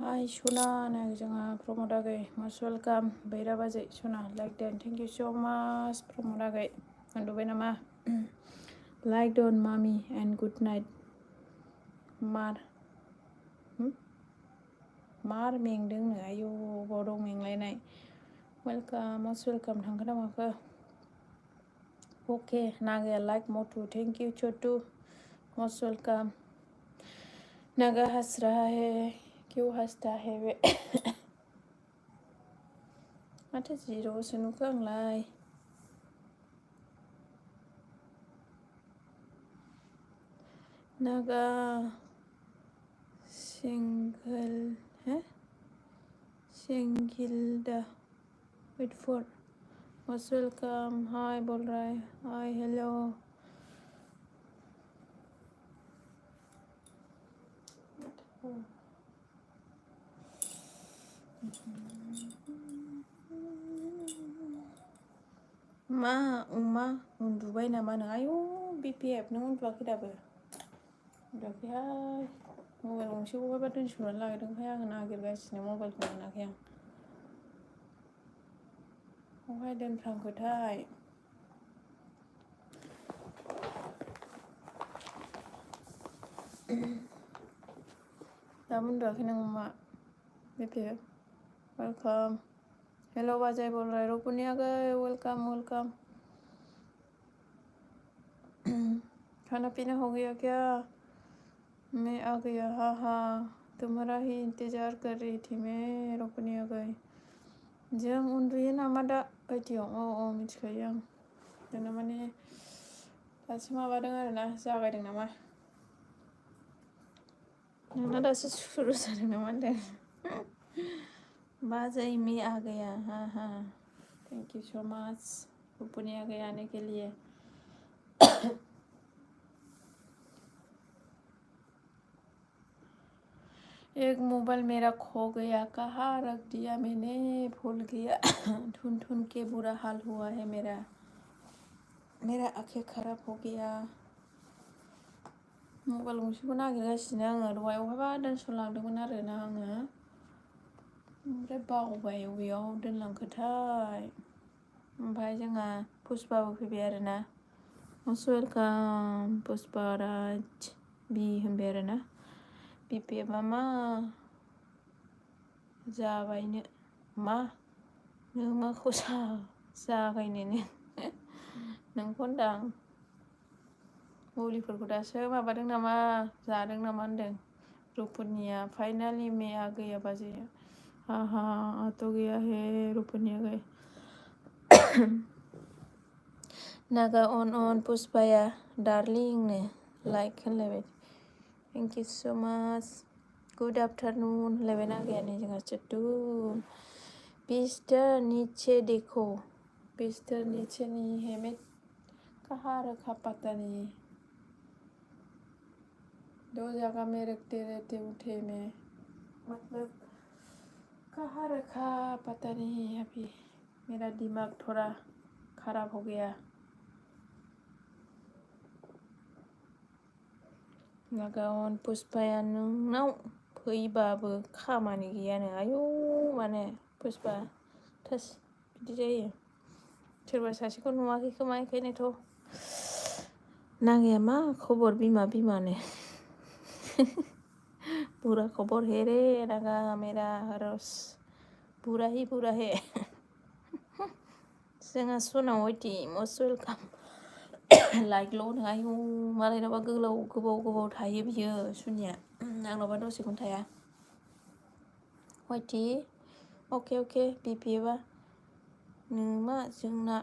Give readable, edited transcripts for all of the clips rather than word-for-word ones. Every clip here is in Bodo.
Hi Shuna, jangan promodagai. Most welcome. Beira baje Shuna. Like dan. Thank you so much. Promodagai. Undujwbbai nama. Like don mommy and good night. Mar. Mar mengdeng no ayo bodong menglaiनाय. Welcome. Most welcome. Thangkana maka. Okay. Naga like motu. Thank you Chotu. Most welcome. नागा हंस रहा है क्यों हंसता है वे माथो जिर'सो नुखो आंलाय नागा single wait for most welcome hi बोल रहा है hi hello मा उन्दुबाय नामा नों आयौ BPF नों उन्दुवाखै दाबो उन्दुवाखैहाय मबाइल गंसे बहायबा दोनस'नानै लादोंहाय आङो नागिरगासिनो मबाइलखौ मोनाखै आं बहाय दोनफ्रांखोथाय दाबो उन्दुवाखै नों मा BPF वेलकम हेलो बाजाय बोल रहा है रोपनी आ गए वेलकम वेलकम खाना पीना हो गया क्या मैं आ गया हाँ हाँ तुम्हारा ही इंतजार कर रही थी मैं रोपनी आ गई जों उन्दुयो नामा दा बायदियाव औ मिथिखायो आं जोंना माने दासो माबादों आरोना जागायदों नामा नोंना दासो सुरु जादों नामा होनदों बाजै मैं आ गया हाँ हाँ थैंक यू सो मच रोपनी आ गया आने के लिए एक मोबाइल मेरा खो गया कहाँ रख दिया मैंने भूल गया ढूंढ ढूंढ के बुरा हाल हुआ है मेरा आंखें खराब हो गया मबाइल गंसेखौ नागिरगासिनो आङो दहाय बहायबा दोनस'लांदोंमोन आरोना आङो ओमफ्राय बावबाय अबेयाव दोनलांखोथाय ओमफ्राय जोंहा पुष्पाबो फैबाय आरोना मस्ट वेलकाम पुष्पाराज बि होनबाय आरोना BPFआ मा जाबायनो मा नों माखौ जागायनो नोंखौ होनदां मुलिफोरखौ दासो माबादों नामा जादों नामा होनदों रुपुनिया फाइनाली मैं आ गया बाजे हाँ हाँ आ तो गया है रुपुनिया गए नागा अन पुष्पाया डार्लिंनो लाइक होनलायबाय thank you so much good afternoon होनलायबाय नागायानो जोंहा चट्टू बिस्तर नीचे देखो बिस्तर नीचे नहीं है मैं कहाँ रखा पता नहीं दो जगह में रखते रहते उठे में मतलब कहाँ रखा पता नहीं अभी मेरा दिमाग थोड़ा खराब हो गया नागावन पुष्पाया नोंनाव फैबाबो खामानि गैयानो आयौ माने पुष्पा थोस बिदि जायो सोरबा सासेखौ नुवाखै खोमा ओंखायनोथ' नागाया मा खबर बिमानो बुरा खबर है रे नागा मेरा रस बुरा है जोंहा सना वाइटि मस्ट वेलकाम लाइकल' नङा आयौ मालायनावबा गोबाव थायो बियो सुनिया आंनावबा दसेखौनो थाया वाइटि अके BPFआ नों मा जोंना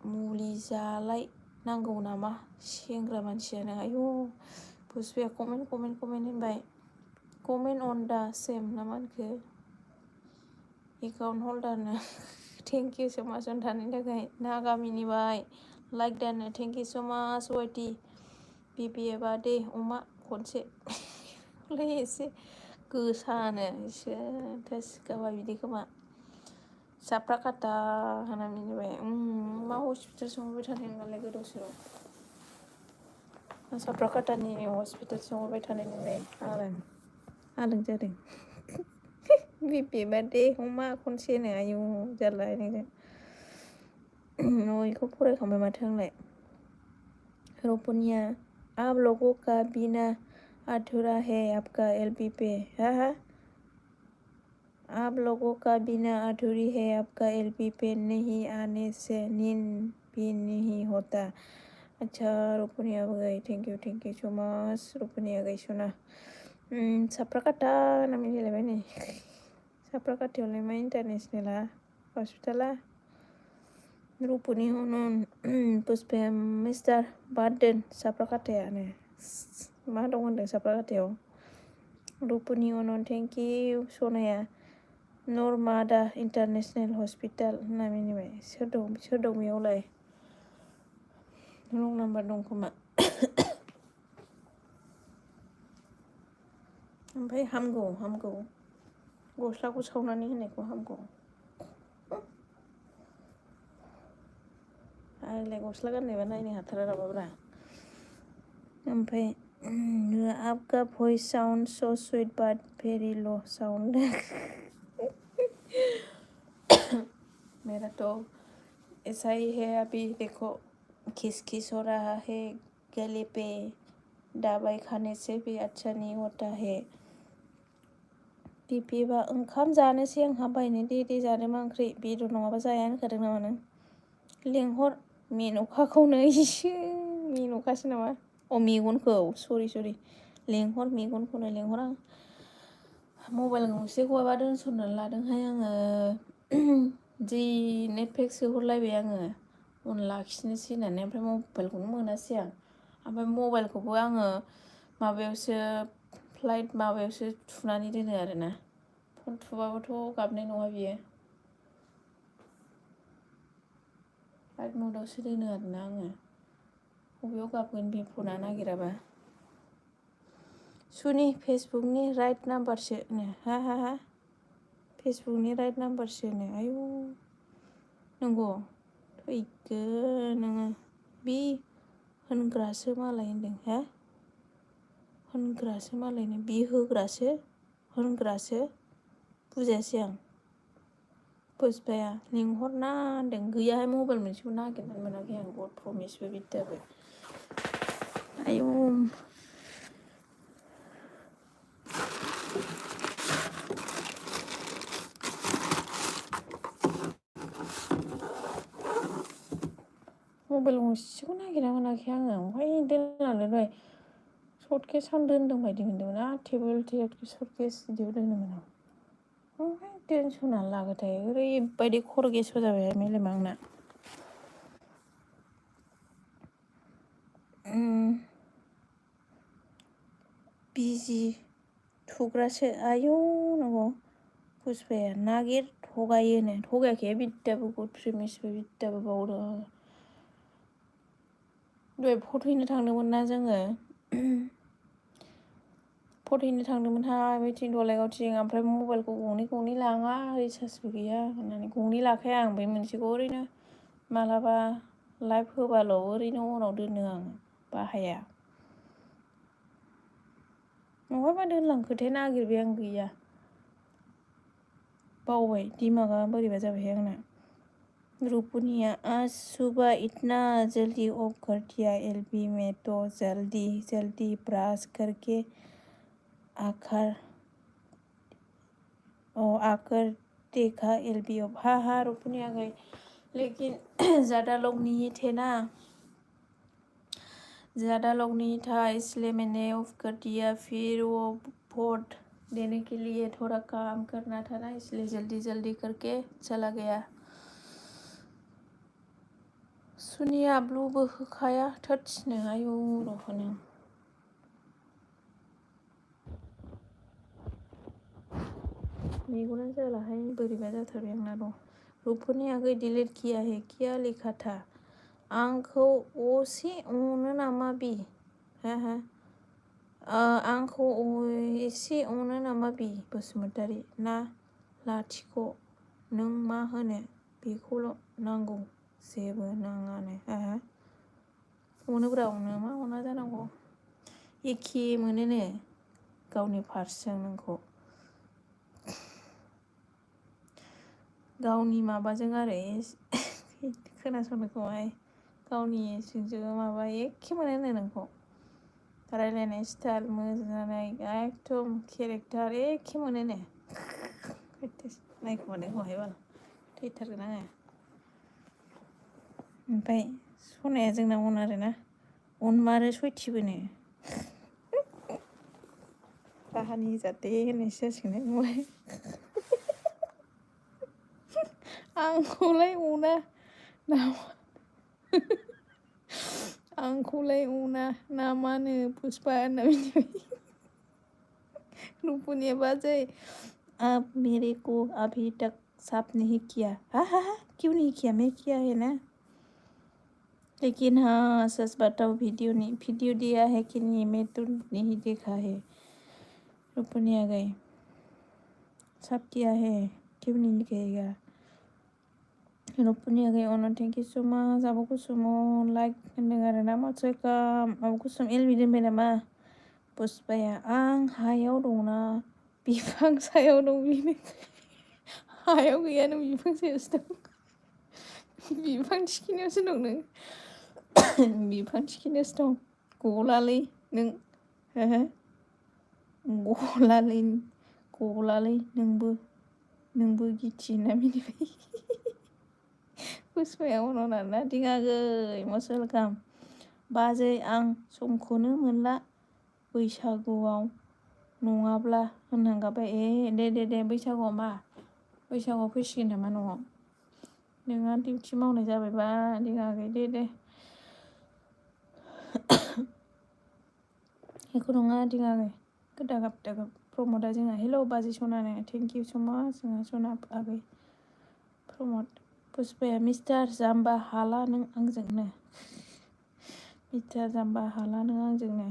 मुलि जालाय नांगौ नामा सेंग्रा मानसियानो आयौ पुष्पाया कमेन्ट होनबाय कमेन्ट अन दा सेम नामा होनखो एकाउन्ट हल्डारनो थेंक इउ सो माच थानायनि थाखाय नागा मिनिबाय लाइक दानो थेंक इउ सो माच वाइटि BPFआ दे अमा खनसे एसे गोसानो एसे थोस गाबा बिदि खोमा साफ्रा खाथा होनना मिनिबाय मा हस्पिटाल सोंहरबाय थानाय नोंनालाय गोदाव सोराव साफ्रा खाथानि हस्पिटाल सोंहरबाय थानाय नोंलाय आलं जादों बिपि बादे अमा खनसेनो आयु जारलाय नोंजों इखौ फरायखांबाय माथो आंलाय रुपनिया आप लोगों का बिना अधूरा है आपका एलबीपे हा आप लोगों का बिना अधूरी है आपका एलबीपे नहीं आने से नींद भी नहीं होता अच्छा रुपनिया गई थैंक यू सो मच रुपनिया गई सुना साप्राकाटा नाम मिलायबाय नै साप्राकाटायावलाय मा इन्टारनेसनेला हस्पिटाला रुपनि हनन पुष्पाया मिस्टार बार्डेन साप्राकाटायानो मा दं होनदों साप्राकाटायाव रुपनि हनन थेंक इउ सनाया नर्मादा इन्टारनेसनेल हस्पिटाल होनना मिनिबाय सोर दं बेयावलाय रं नाम्बार दं खोमा ओमफ्राय हामगौ गस्लाखौ सावनानै होनायखौ हामगौ आंलाय गस्ला गाननायबा नायनो हाथारा राबाब्रा ओमफ्राय आपका voice sound so sweet boat very low sound मेरा तो ऐसा ही है अभी देखो खिस हो रहा है गले पे दवाई खाने से भी अच्छा नहीं होता है बिपिबा ओंखाम जानोसै आंहा बायनो दे जानो मा ओंख्रि बेदर नङाबा जाया होनखादों नामा नों लेंहर मेन'काखौनो मेन'कासो नामा मेगनखौ सरि लेंहर मेगनखौनो लेंहर आं मबाइल गंसे गवाबा दोनसननानै लादोंहाय आङो जि नेट पेक सोहरलायबाय आङो उन लाखिनोसै होननानै ओमफ्राय मबाइलखौनो मोनासै आं ओमफ्राय मबाइलखौबो आङो माबायावसो फ्लाइट माबायावसो थुनानै दोनो आरोना फन थुबाबोथ' गाबनाय नङा बियो फ्लाइट मदावसो दोनो आरोना आङो बबेयाव गाबगोन बे फना नागिराबा सुनि फेसबुकनि राइट नाम्बारसोनो हा फेसबुकनि राइट नाम्बारसोनो आयु नंगौ थैगोन नोङो बे होनग्रासो मालाय होनदों हा होनग्रासो मालायनो बि होनग्रासो बुजायासै आं पुष्पाया लिंहरना होनदों गैयाहाय मबाइल मोनसेखौ नागिरनानै मोनाखै आं गड प्रमिसबो बिद्दाबो आयु मबाइल गंसेखौ नागिरना मोनाखै आङो ओमफ्राय दोनलांदों दहाय सर्टकेसावनो दोनदों बायदि मोनदोंमोन टेबोल सर्टकेस बिदियाव दोनदोंमोन आं ओमफ्राय दोनस'नानै लागोथाय ओरैबायदि खर' गेस जाबाय मेलेमा आंना बिजि थुग्रासो आयौ नंगौ पुष्पाया नागिर थगायाखै बिद्दाबो गड प्रेमिसबो बिद्दाबो बावदों दहाय फट' थांदोंमोन ना जोङो फट' थांदोंमोनहाय बैथिं दलाइगावथिं ओमफ्राय मबाइलखौ गंनै लाङा रिसार्जबो गैया होननानै गंनै लाखाया आं बै मोनसेखौ ओरैनो मालाबा लाइभ होबाल' ओरैनो अनाव दोनो आं बाहाया नङाबा दोनलांखोथाय नागिरबाय आं गैया बावबाय दिमागा बोरैबा जाबायहाय आंना रुपनिया आज सुबह इतना जल्दी ऑफ कर दिया एलबी में तो जल्दी ब्रश करके आकर देखा एलबी ऑफ हा रुपनिया गई लेकिन ज़्यादा लोग नहीं था इसलिए मैंने ऑफ कर दिया फिर वो वोट देने के लिए थोड़ा काम करना था ना इसलिए जल्दी करके चला गया सुनिया ब्लूबो होखाया थोथसनो आयु र'होनो मेगनानो जालाहाय बोरैबा जाथारबाय आंना दं रुपनि आगै डिलीट किया है क्या लिखा था आंखौ असे अनो नामा बि हा आंखौ एसे अनो नामा बि बसुमतारी ना लाथिख' नों मा होनो बेखौल' नांगौ जेबो नाङानो हा अनोब्रा अनो मा अना जानांगौ एखे मोनोनो गावनि फार्सजों नोंखौ गावनि माबाजों आरो खोनासंनायखौहाय गावनि सिंजों माबा एखे मोनो नोंखौ रायलायनाय स्टाइल मोजानाय एकदम केरेक्टार एखे मोनो नायखुमानायखौहाय बाल थैथारगोन आङो। ओमफ्राय सनाया जोंना अन आरोना अनमारो सयथिबोनो दाहानि जाते होननायसो जासिगोन ओमफ्राय आंखौलाय अना नामा आंखौलाय अना ना मानो पुष्पा होनना मिथिबाय रुपुनिया बाजै आप मेरे को अभी तक साफ नहीं किया हा क्यों नहीं किया मैं किया है ना लेकिन हाँ सच बताओ वीडियो दिया है कि नहीं मैं तो नहीं देखा है रुपुनिया गई साफ किया है क्यों नहीं कहेगा रुपुनिया गई अना थेंक यू सो माच आब' कुसुम लाइक होनदों आरो ना मस्ट वेलकाम आब' कुसुम एलबि दोनबाय नामा पुष्पाया आं हायाव दंना बिफां सायाव दं बेनो हायाव गैया नों बिफां सायावसो दं बिफां थिखिनियावसो दं नों बिफां थिखिनियावसो दं गलालै नों गलालै नोंबो गिथि होनना मिनिबाय पुष्पाया उनाव आरोना दिङागै मस्ट वेलकाम बाजै आं समखौनो मोनला बैसागुआव नङाब्ला होनहांगाबाय दे बैसागुआव मा बैसागुआव फैसिगोन नामा न'आव नोंहा डिउटि मावनाय जाबायबा दिङागै दे बेखौ नङा दिङागै दागाब प्रमदा जोंहा हेल' बाजै सनानो थेंक इउ स माच जोंहा सना आगै प्रमद पुष्पाया मिस्टार जाम्बा हाला नों आंजोंनो मिस्टार जाम्बा हाला नों आंजोंनो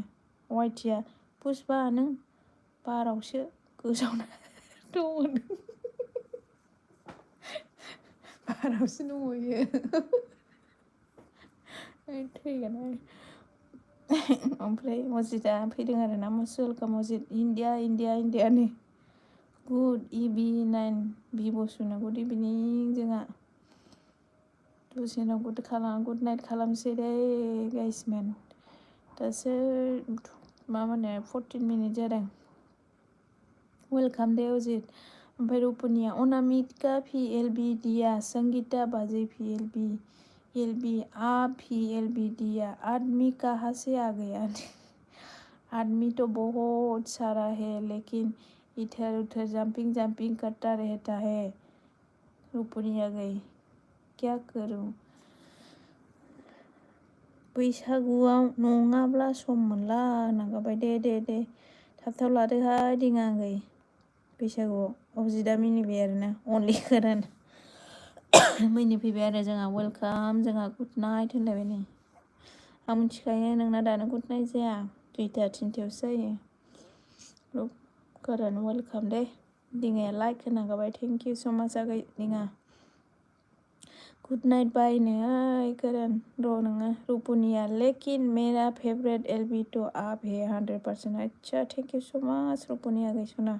वाइटिया पुष्पा नों बारावसो गोजावना दङ बारावसो दंहैयो थैगोन ओमफ्राय मजिदा फैदों आरो ना मस्ट वेलकाम मजिद इन्डियानो गुड EB9 बि बसुनो गुड इभिनिं जोंहा दसेनो गुड नाइट खालामसै दे गाइसमेन दासो मा होनो 14 मिनिट जादों वेलकाम दे अजित ओमफ्राय रुपुनिया अनामिका PLB दिया संगीता बाजै PLB आप PLB दिया आदमी कहाँ से आ गया आदमी तो बहुत सारा है लेकिन इधर उधर जंपिंग करता रहता है रुपुनिया गई क्या करूं बैसागुआव नङाब्ला सम मोनला होननांगाबाय दे थाब लादोहाय दिङागै बैसागुआव अजिदा मिनिबाय आरोना अनलि खोनान मिनिफैबाय आरो जोंहा वेलकाम जोंहा गुड नाइट होनलायबाय नै आं मिथिखायो नोंना दानो गुड नाइट जाया 2टा 3टायावसो जायो गोरान वेलकाम दे दिङाया लाइक होनांगाबाय थेंक इउ स माच आगै दिङा गुड नाइट बायनो गोरान र' नोङो रुपुनिया लेकिन मेरा फेवरेट LB तो आप है 100% अच्छा थेंक इउ स माच रुपुनिया गैसना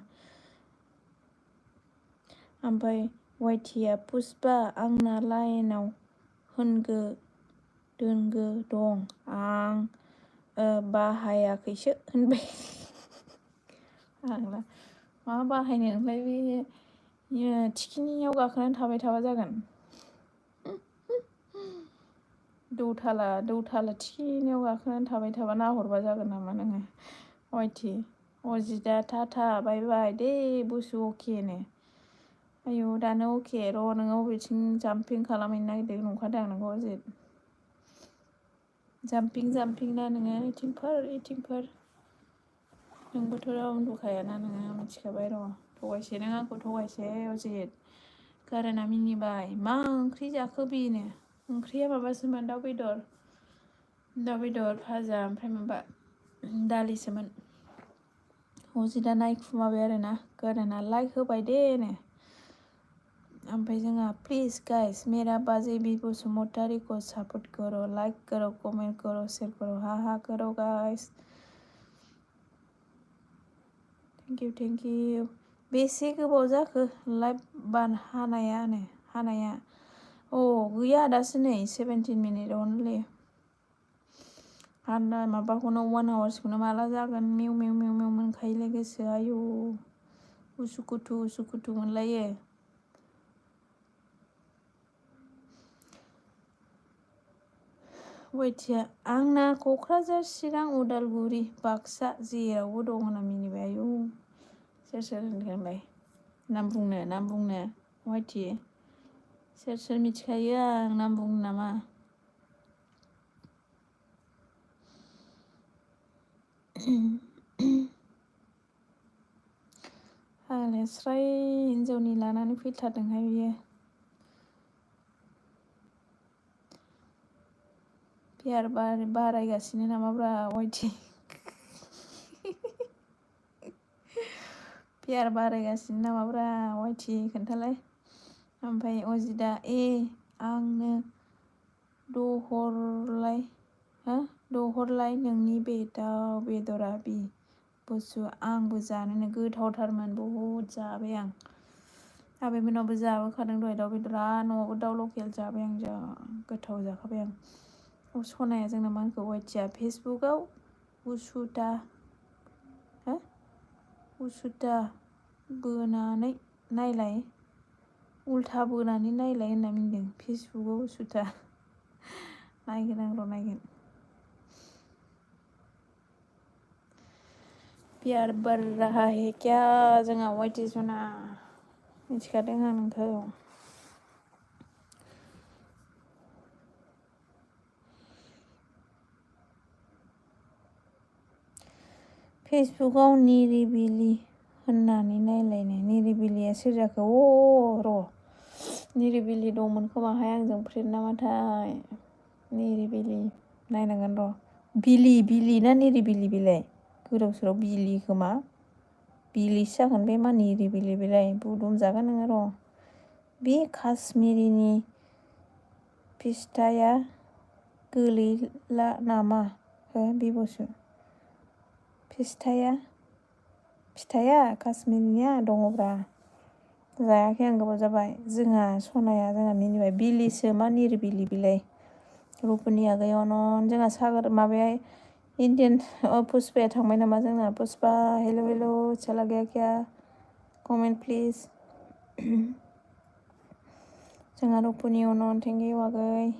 ओमफ्राय वाइटिया पुष्पा आंना लाइनाव दोनगो दं आं बाहायाखैसो होनबाय आंला मा बाहायनो नोंलाय बे थिखिनियाव गाखोनानै थाबाय थाबा जागोन दौथाला थिखिनियाव गाखोनानै थाबाय थाबा नाहरबा जागोन नामा नोङो वाइटि अजिदा टाटा बाय बाय दे बुसु अकेनो आयौ दानो अके र' नोङो बबेथिं जाम्पिं खालामहैनो नागिरदों नंखादों आं नोंखौ अजित जाम्पिं ना नोङो इथिंफोर नोंबोथ' उन्दुखायाना नोङो मिथिखाबाय र' थगायसे नों आंखौ थगायसे अजित गाराना मिनिबाय मा ओंख्रि जाखो बेनो ओंख्रिया माबासोमोन दाउ बेदर भाजा ओमफ्राय माबा दालिसोमोन अजिदा नायखुमाबाय आरो ना गाराना लाइक होबाय दे नो ओमफ्राय जोंहा प्लिज गाइस मेरा बाजै बि बसुमतारी को सपोर्ट करो लाइक करो कमेंट करो शेयर करो हा करो गाइस थेंक इउ बेसे गोबाव जाखो लाइभ हानायानो हानाया गैया दासो नै 17 मिनिटआवनोलै आरो माबाखौनो 1 आवार्सखौनो माला जागोन मेव मेव मेव मेव मोनखायोलै गोसोआ आयौ उसुखुथु मोनलायो वाइटिया आंना क'क्राझार चिरां उदालगुरि बाक्सा जेरावबो दं होनना मिनिबाय आयौ सोर होनगोनलाय नाम बुंनो वाइटि सोर मिथिखायो आं नाम बुंनो नामा स्राय हिन्जावनि लानानै फैथारदोंहाय बियो पियार बारायगासिनो नामाब्रा वाइटि पियार बारायगासिनो नामाब्रा वाइटि खोन्थालाय ओमफ्राय अजिदा आंनो दहरलाय नोंनि दाउ बेदरा बुसु आंबो जानोनो गोथावथारमोन बहुद जाबाय आं आबैमोनावबो जाबोखादों दहाय दाउ बेदरा न'आवबो दाउ लकेल जाबाय आं जा गोथाव जाखाबाय आं सनाया जोंना मा होनखो वाइटिया फेसबुकआव उसुदा बोनानै नायलाय उल्था बोनानै नायलाय होनना मिनदों फेसबुकआव उसुदा नायगोन आं र' नायगोन प्यार बढ़ रहा है क्या जोंहा वाइटि सना मिथिखादों आं नोंखौ फेसबुकआव निरिबिलि होननानै नायलायनो निरिबिलिया सोर जाखो र' निरिबिलि दंमोन खोमाहाय आंजों फ्रेन्ड नामाथाय निरिबिलि नायनांगोन र' बिलि ना निरिबिलि बेलाय गोदाव सोराव बिलि खोमा बिलिसो जागोन बे मा निरिबिलि बेलाय बुदुमजागोन नोङो र' बे काश्मिरिनि फिस्थाया गोलैला नामा बिबसु फिथाया काश्मिरनिया दङब्रा जायाखै आं गोबाव जाबाय जोंहा मिनिबाय बिलिसो मा निरिबिलि बिलाय रुपनि आगै अनन जोंहा सागर माबाया इण्डियान पुष्पाया थांबाय नामा जोंना पुष्पा हेल' चला गया क्या कमेन्ट प्लिज जोंहा रुपनि अनन थेंक इउ आगै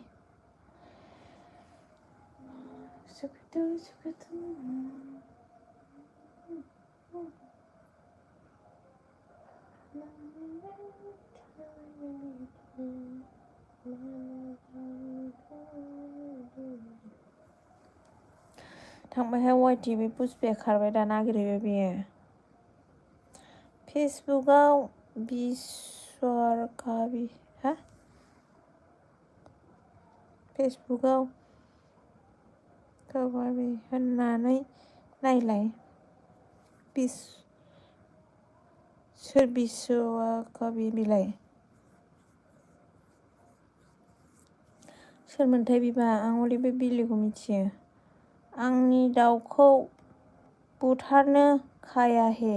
थांबायहाय वाइटि बे पुष्पाया खारबाय दा नागिरहैबाय बेयो फेसबुकआव फेसबुकआव काबाबि होननानै नायलाय सोर बिसवाकाबि बिलाय सोरमोनथाय बिबा आं हले बे बिलिखौ मिथियो आंनि दाउखौ बुथारनो खाया हे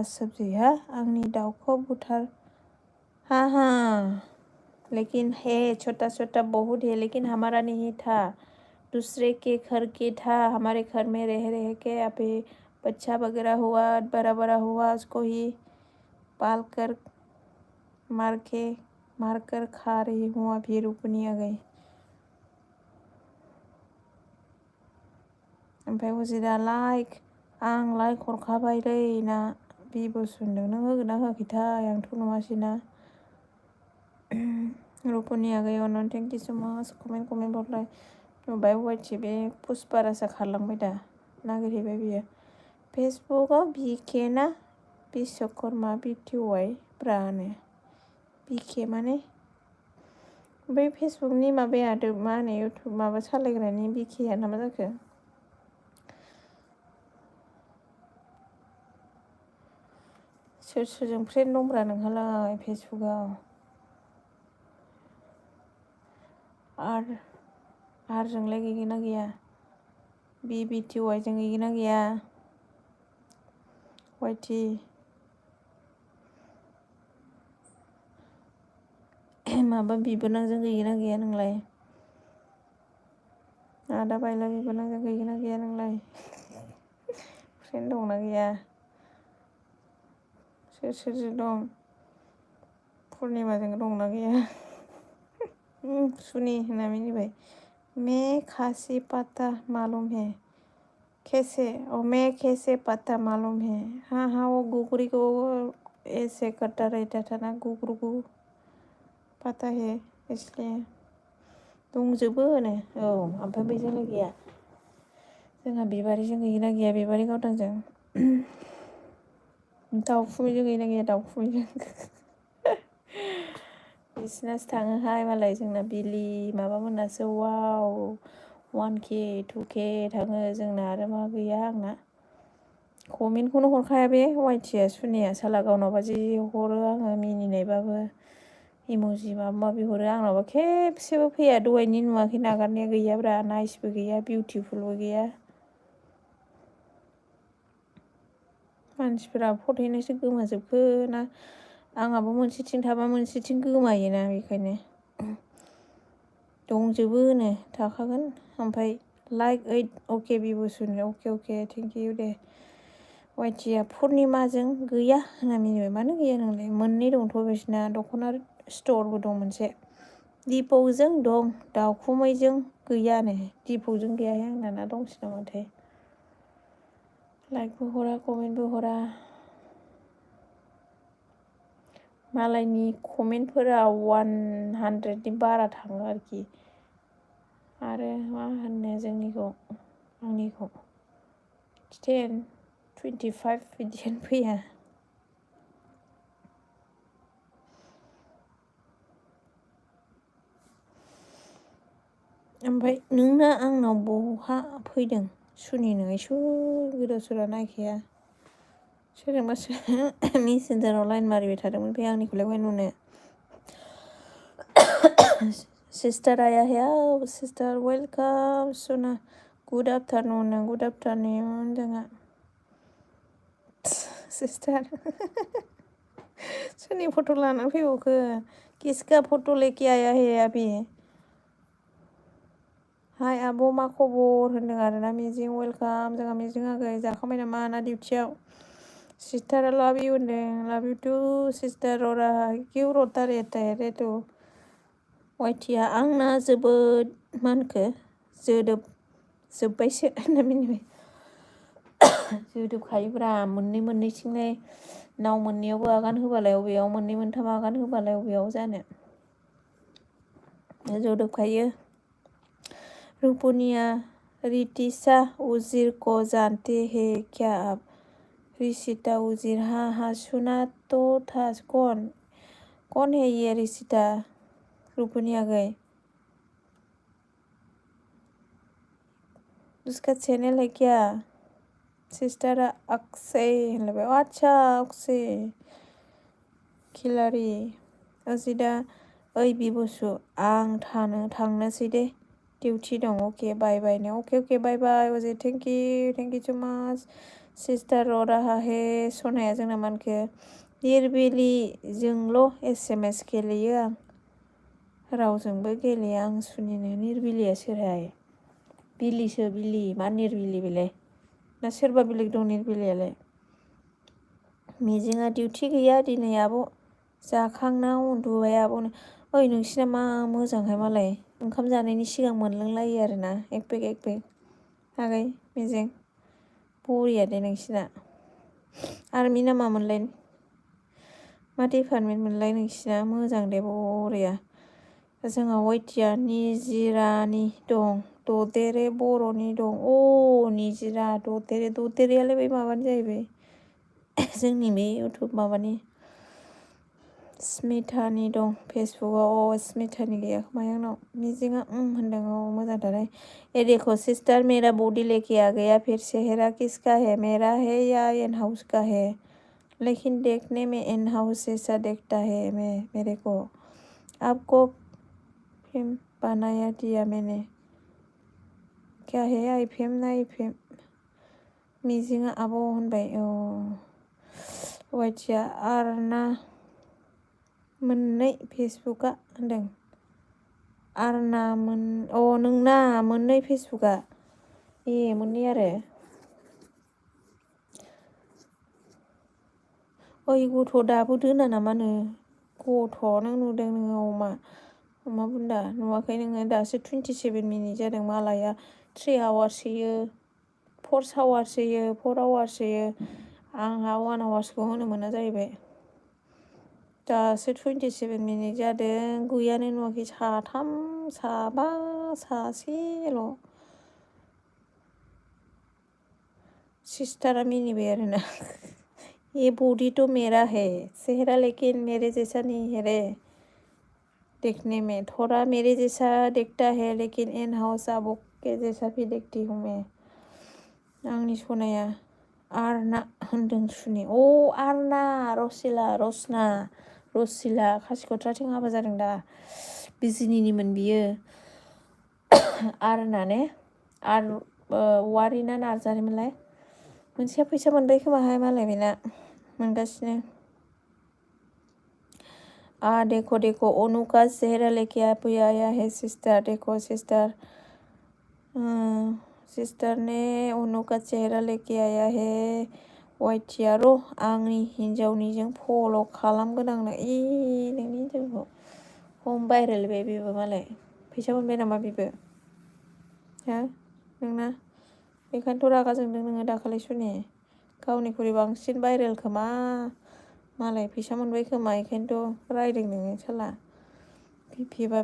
सब्जी आंनि दाउखौ बुथार लेकिन है छोटा बहुत है लेकिन हमारा नहीं था दूसरे के घर के था हमारे घर में रह के अभी बच्चा वगैरह हुआ बड़ा हुआ उसको ही पाल कर मार कर खा रही हूँ अभी रुपनी आ गई ओमफ्राय अजिदा आं लाइक हरखाबायलै ना बिबसु होनदों नों होगोन ना होआखैथाय आंथ' नुवासैना रुपनि आगै अनन थेंक इउ स माच कमेन्ट हरलाय नुबाय वाइटि बे पुष्पारासो खारलांबाय दा नागिरहैबाय बियो फेसबुकआव बिके ना बिश्वकर्मा बिटिवाइ ब्रानो बिके माने बै फेसबुकनि माबाया मा होनो इउटुब माबा सालायग्रानि बिकेया ना मा जाखो सोरजों फ्रेन्ड दंब्रा नोंहालाय फेसबुकआव आरजोंलाय गैगोन ना गैया बिटिवाइजों गैगोन ना गैया वाइटि माबा बिबोनांजों गैयोना गैया नोंलाय? आदा बायला बिबोनांजों गैयोना गैया नोंलाय? फ्रेन्ड दंना गैया? सोर सोरजों दं? पुर्निमाजों दंना गैया? सुनी होनना मिनिबाय। मैं खासी पता मालूम है कैसे मैं कैसे पता मालूम है। हाँ वो गुगरी को ऐसे करता रहता था ना गुगरू को पता है इसलिए दंजोबो होनो। औ ओमफ्राय बैजोंलाय गैया? जोंहा बिबारिजों गैयोना गैया? बिबारि गावदांजों दाउखुमैजों गैयोना गैया? दाउखुमैजों बिसिनासो थाङोहाय मालाय जोंना बिलि माबामोनासो वाव 1K 2K थाङो जोंना आरो मा गैया आंना कमेन्टखौनो हरखाया बे वाइटिया सुनिया साला गावनावबा जि हरो आङो मिनिनायबाबो इम'जि माबा माबि हरो आंनावबा खेबसेबो फैया दहायनि नुवाखै नागारनाया गैयाब्रा नाइसबो गैया बिउटिफुलबो गैया मानसिफोरा फथायनायसो गोमाजोबखो ना आंहाबो मोनसेथिं थाबा मोनसेथिं गोमायोना बेखायनो दंजोबो होनो थाखागोन ओमफ्राय लाइक 8 अके बिबुसुन अके थेंक इउ दे वाइटिया पुर्निमाजों गैया होनना मिनिबाय मानो गैया नोंलाय मोननै दंथ' बिसिना दख'ना स्टरबो दं मोनसे दिपौजों दं दाउखुमैजों गैयानो दिपौजों गैयाहाय आंना दंसै नामाथाय लाइकबो हरा कमेन्टबो हरा मालायनि कमेन्टफोरा 100नि बारा थाङो आरोखि आरो मा होननो जोंनिखौ आंनिखौ 10 25 बिदियानो फैया ओमफ्राय नोंना आंनाव बहा फैदों सुनिनो इसुर गोदाव सोरा नायखाया सोरजोंबा मेसेन्जाराव लाइन मारिबाय थादोंमोन बे आंनिखौलाय बहाय नुनो सिस्टार आया हेल्प सिस्टार वेलकाम सुना गुड आफ्टारनुन जोंहा सिस्टार सोरनि फट' लानानै फैबावखो किसका फट' लेके आया है अभी हाय आब' मा खबर होनदों आरोना मिजिं वेलकाम जोंहा मिजिं आगै जाखांबाय नामा ना डिउटियाव सिस्टारा लाभ इउ होनदों लाभ इउ टु सिस्टार ररा किउ रटा रहता है रे तु वाइटिया आंना जोबोद मा होनखो जोबबायसो होनना मिनिबाय जोदोबखायोब्रा मोननैथिंलाय नाव मोननैयावबो आगान होबालाय अबेयाव मोननै मोनथाम आगान होबालाय अबेयाव जानो जोदोबखायो रूपनिया रितिशा उजिर को जानते हैं क्या आप रिशिता उजिर हाँ सुना तो था कौन है ये रिशिता रूपनिया गई उसका चैनल है क्या सिस्टार अक्षय होनलायबाय अच्छा अक्षय खिलारि अजिदा ओइ बिबुसु आं थांनोसै दे डिउटि दं अके बाय बाय अके बाय बाय अजे थेंक इउ सो माच सिस्टार रहा हे सनाया जोंना मानखो निरबिलिजोंल' SMS गेलेयो आं रावजोंबो गेलेया आं सुनिनो निरबिलिया सोरहाय बिलिसो बिलि मा निरबिलि बेलाय ना सोरबा बेलेग दं निरबिलियालाय मिजिङा डिउटि गैया दिनै आब' जाखांना उन्दुबाय आब'नो ओइ नोंसिना मा मोजांहाय मालाय ओंखाम जानायनि सिगां मोनलोंलायो आरोना एक पेक आगै मिजिं बरिया दे नोंसिना आर्मि ना मामोनलाय मा डिपार्टमेन्ट मोनलाय नोंसिना मोजां दे बरिया जोंहा वाइटिया निजिरानि दं ददेरे बर'नि दं निजिरा ददेरेयालाय बै माबानि जाहैबाय जोंनि बे इउटुब माबानि स्मिथानि दं फेसबुकआव स्मिथानि गैया खोमा आंनाव मिजिङा होनदों मोजांथार ये देखो सिस्टर मेरा बॉडी लेके आ गया फिर चेहरा किसका है मेरा है या इन हाउस का है लेकिन देखने में इन हाउस जैसा देखता है मेरे को आपको फिल्म बनाया दिया मैंने क्या है आइफेम ना आइफेम मिजिङा आब' होनबाय वाइटिया आरना मोननै फेसबुकआ होनदों आरना नोंना मोननै फेसबुकआ मोननै आरो ओइ गथ' दाबो दोना नामानो गथ' नों नुदों नोङो अमा बुन्दा नुवाखै नोङो दासो 27 मिनिट जादों मालाया 3 आवार्स होयो 4 आवार्स होयो 4 आवार्स होयो आंहा 1 आवार्सखौ होनो मोना जाहैबाय दासो 27 मिनिट जादों गैयानो नुवाखै साथाम साबा सासेल' सिस्टारा मिनिबाय आरोना ये बॉडी तो मेरा है चेहरा लेकिन मेरे जैसा नहीं है रे देखने में थोड़ा मेरे जैसा दिखता है लेकिन इन हाउस आबो के जैसा भी दिखती हूँ मैं आंनि सनाया आरना होनदों सुनि आरना रसिला खासिक'त्राथिं हाबा जादों दा बिजिनिनिमोन बियो आरना ने वारिना नार्जारिमोनलाय मोनसेया फैसा मोनबाय खोमाहाय मालाय बेना मोनगासिनो देखो ओनु का चेहरा लेके आया है सिस्टर देखो सिस्टर ने ओनु का चेहरा लेके आया है वाइटिया र' आंनि हिन्जावनिजों फल' खालामगोन आंनो नोंनि हिन्जावखौ हम भाइरेल बे बेबो मालाय फैसा मोनबाय नामा बेबो हा नोंना बेखायनोथ' रागा जोंदों नोङो दाखालि सुनि गावनिख्रुइ बांसिन भाइरेल खोमा मालाय फैसा मोनबाय खोमा बेखायनोथ' रायदों नोङो साला बिबा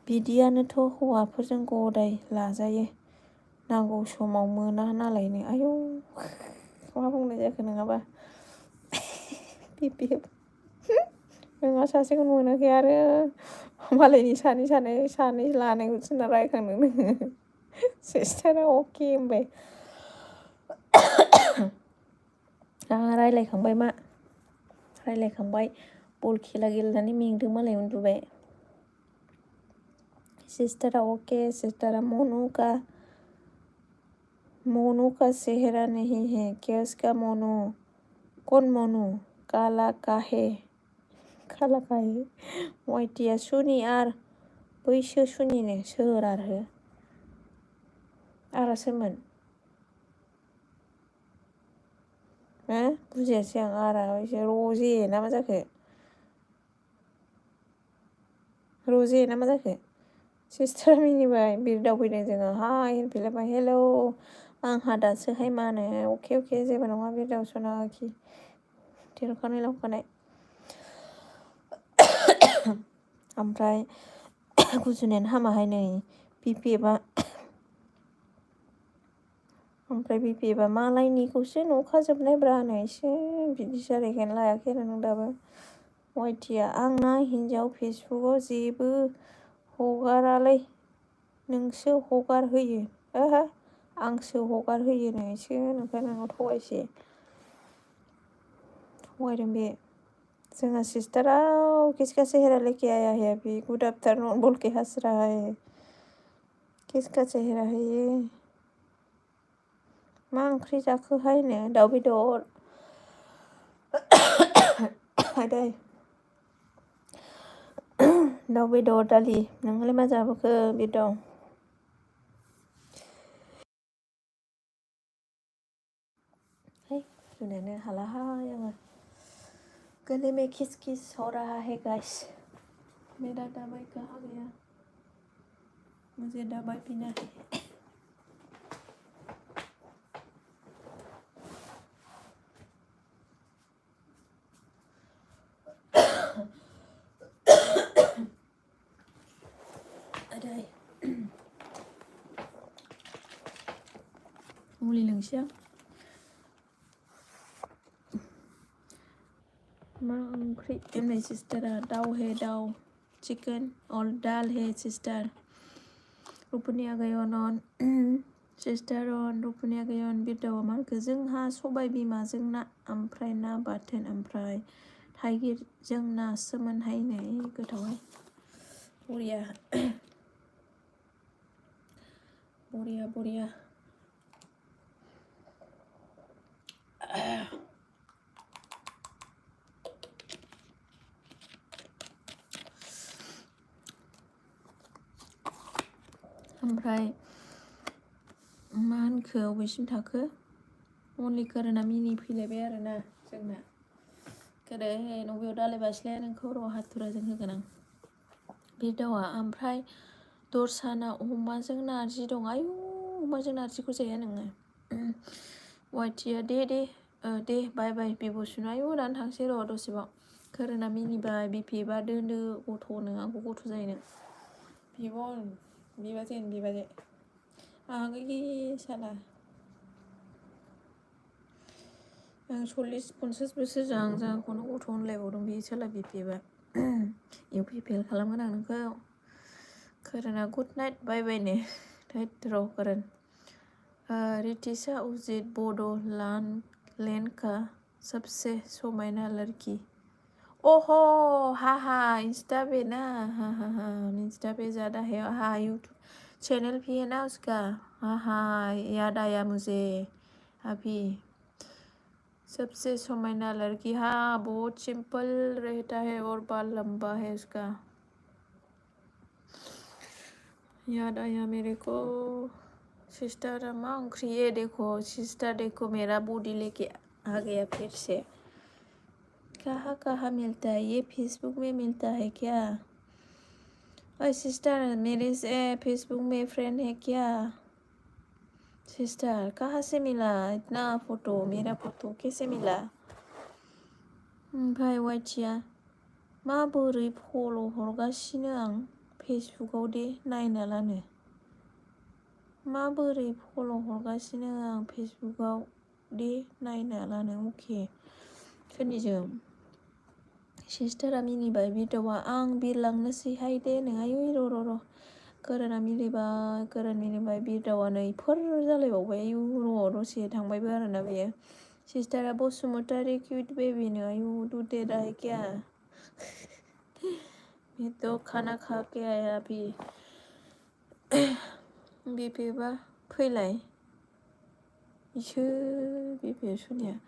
बिदियानोथ' हौवाफोरजों गदाय लाजायो नांगौ समाव मोना नालायनो आयौ मा बुंनाय जाखो नङाबा नोंहा सासेखौ मोनाखै आरो मालायनि सानै लानायखौ थिना रायखांदों नोङो सिस्टारा अके होनबाय आंहा रायलायखांबाय बल खेला गेलेनानै मेंदों मालाय उन्दुबाय सिस्टारा ओके सिस्टारा मोनू का चेहरा नहीं है किसका मोनू कौन मोनू काला काहे वाइटिया सुनि आर बैसो सुनिनो सोर आरो आरा सोरमोन बुजियासै आं आरा रजे ना मा जाखो सिस्टार मिनिबाय बिरदावफैदों जोङो हाय होनफैलायबाय हेलौ आंहा दासोहाय मा होनो अके जेबो नङा बिरदावसना आखि देरखानाय लांखानाय ओमफ्राय गुजुनायानो हामाहाय नै बिपिएबा मालायनिखौसो नुखाजोबनाय ब्रानो एसे बिदि जालायखायनो लायाखै आरो नों दाबो वाइटिया आंना हिन्जाव फेसबुकाव जेबो हगारालै नोंसो हगार होयो आंसो हगार होयो नोंसो नोंखाय नोंनाव थगायदों बे जोंहा सिस्टाराव किसका चेहरा लेके आया है अभी गुड आफ्टरनून बोल के हंस रहा है किसका चेहरा है ये मा ओंख्रि जाखोहायनो दाउ बेदर आदै दाउ बेदर दालि नोंहालाय मा जाबोखो बेदर सुनायानो हालाहाय आङो गले में किस हो रहा है गाइस मेरा दवाई कहाँ गया मुझे दवाई पीना है मुलि लोंसै आं मा ओंख्रि होननाय सिस्टारा दाउ है दाउ चिकेन और दाल है सिस्टार रुपुनिया गयन सिस्टार अन रुपुनिया गयन बिरदावा मा होनखो जोंहा सबाय बिमाजों ना ओमफ्राय ना बाथोन ओमफ्राय थाइगिरजों नासोमोनहायनो गोथावहाय बरिया ओमफ्राय मा होनखो अबेसिम थाखो अनलि कोरोना मिनि फैलायबाय आरोना जोंना गोदो नबेयाव दालाय बास्लाया नोंखौ र' हाथुराजों होगोन आं बिदावा ओमफ्राय दरसाना अमाजों नारजि दं आयु अमाजों नारजिखौ जाया नोङो वाइटिया दे बाय बाय बिब'सुन आयु दानो थांसै र' दसेबाव कोरोना मिनिबाय बिफिबा दोन्दो गथ'नो आंखौ गथ' जायो नों बिबन बिबाजे आगै साला आं 40-50 बोसोर जांखौनो गथ' होनलायबावदों बे साला बिफिबा इउपिपिएल खालामगोन आं नोंखौ कोरोना गुड नाइट बाय बायनो थैद र' कोरोन रितिशा उजित बड'लेण्ड का सबसे समायना लड़की ओहो हा इंस्टा पे ना हा इंस्टा पे ज़्यादा है हा यूट्यूब चैनल भी है ना उसका हा याद आया मुझे अभी सबसे समायना लड़की हाँ बहुत सिंपल रहता है और बाल लंबा है उसका याद आया मेरे को सिस्टर माँ ओंख्रि ये देखो सिस्टर देखो मेरा बॉडी लेके आ गया फिर से कहाँ मिलता है ये फेसबुक में मिलता है क्या ओए सिस्टर मेरे से फेसबुक में फ्रेंड है क्या सिस्टर कहाँ से मिला इतना फोटो मेरा फोटो कैसे मिला ओमफ्राय वाइटिया माबोरै फल' हरगासिनो आं फेसबुकआव दे नायना लानो माबोरै फल' हरगासिनो आं फेसबुकआव दे नायना लानो अके सोरनिजों सिस्टारा मिनिबाय बिदावा आं बिरलांनोसैहाय दे नोंहाय र' कोरोना मिनिबाय बिदावा नै फोर जालायबावबाय आयु र' दसे थांबायबो आरोना बेयो सिस्टारा बसुमतारी क्यूट बेबी नो आयु दूधे रहा है क्या मैं तो खाना खा के आया अभी बिफेबा फैलाय इसोर बिफे सुनिया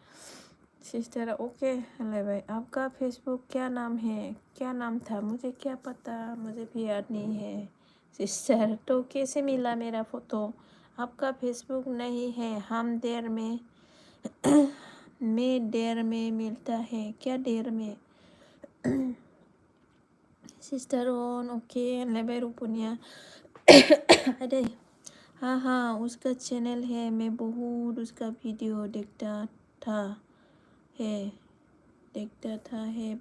सिस्टर ओके होनलायबाय आपका फेसबुक क्या नाम है क्या नाम था मुझे क्या पता मुझे भी याद नहीं है सिस्टर तो कैसे मिला मेरा फोटो आपका फेसबुक नहीं है हम देर में देर में मिलता है क्या देर में सिस्टर ऑन ओके होनलायबाय रुपुनिया अरे हाँ उसका चैनल है मैं बहुत उसका वीडियो देखता था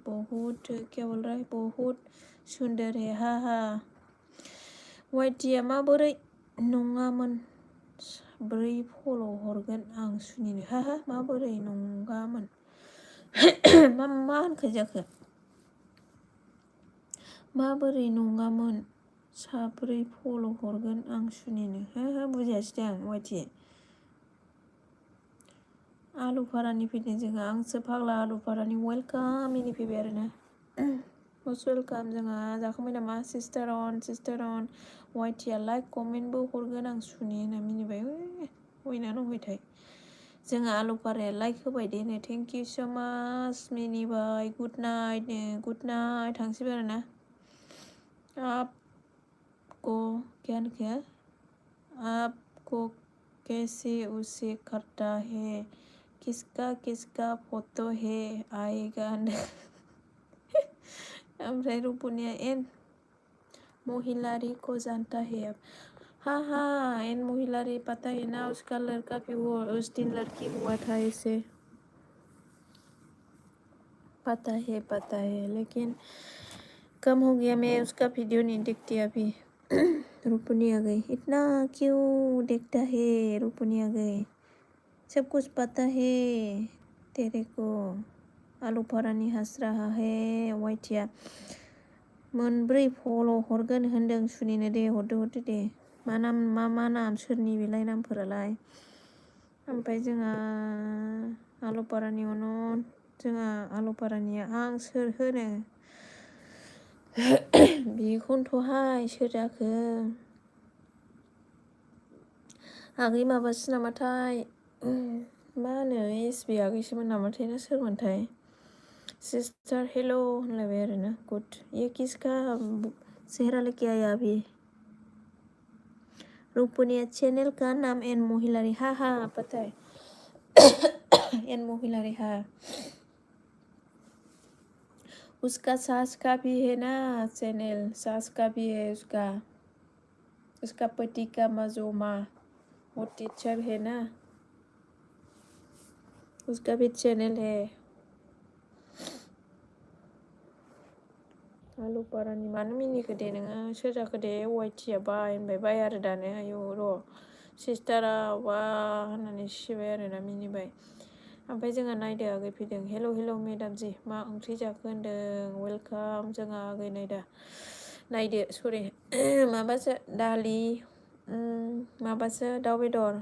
बहुत क्या बोल रहा है बहुत सुंदर है हाँ वाइटिया माबोरै नङामोन ब्रै फल' हरगोन आं सुनिनो हा माबोरै नङामोन मा होनखो जाखो माबोरै नङामोन साब्रै फल' हरगोन आं सुनिनो हा बुजियासै आं वाइटि आलुफारानि फैदों जोंहा आंसो फाग्ला आलुफारानि वेलकाम मिनि फैबाय आरोना मस्ट वेलकाम जोंहा जाखांबाय नामा सिस्टार अन वाइटिया लाइक कमेन्टबो हरगोन आं सुनि होनना मिनिबाय हयना नंहैथाय जोंहा आलुफाराया लाइक होबाय they know thank you so माच मिनिबाय गुड नाइट थांसैबो आरोना आपको क्या होनखो आपको कैसे उसे करता है किसका फोटो है आएगा ओमफ्राय रुपुनिया एन महिलारी को जानता है हाँ एन महिलारी पता है ना उसका लड़का भी वो उस दिन लड़की हुआ था इसे पता है लेकिन कम हो गया मैं उसका वीडियो नहीं देखती अभी रुपुनिया गई इतना क्यों देखता है रुपुनिया गई सब कुछ पता है तेरे को आलुफारानि हंस रहा है वाइटिया मोनब्रै फल' हरगोन होनदों सुनिनो दे हरदो दे मा नाम सोरनि बेलाय नामफोरालाय ओमफ्राय जोंहा आलुफारानि जोंहा आलुफारानिया आं सोर होनो बेखौनोथ'हाय सोर जाखो आगै माबासो नामाथाय मा होनो एसबि आगैसोमोन नामाथाय ना सोरमोनथाय सिस्टार हेलो होनलायबाय आरोना गुड ये किसका चेहरा लेके आया अभी रूपनिया चैनल का नाम एन महिलारी। हाँ हाँ पता है एन महिलारी। हाँ उसका सास का भी है ना चैनल, सास का भी है उसका पति का मजोमा वो टीचर है ना, उसका भी चैनल है। आलु पारानि मानो मिनिखो दे नोङो, सोर जाखो दे वाइटिया बाय होनबाय आरो दानो। आयौ र' सिस्टारा वा होननानै सिबाय आरोना मिनिबाय। ओमफ्राय जोंहा नायदो आगै फैदों। हेल' हेल' मेदाम जि मा ओंख्रि जाखो होनदों। वेलकाम जोंहा आगै नायदा नायदो सरि माबासो दालि माबासो दाउ बेदर।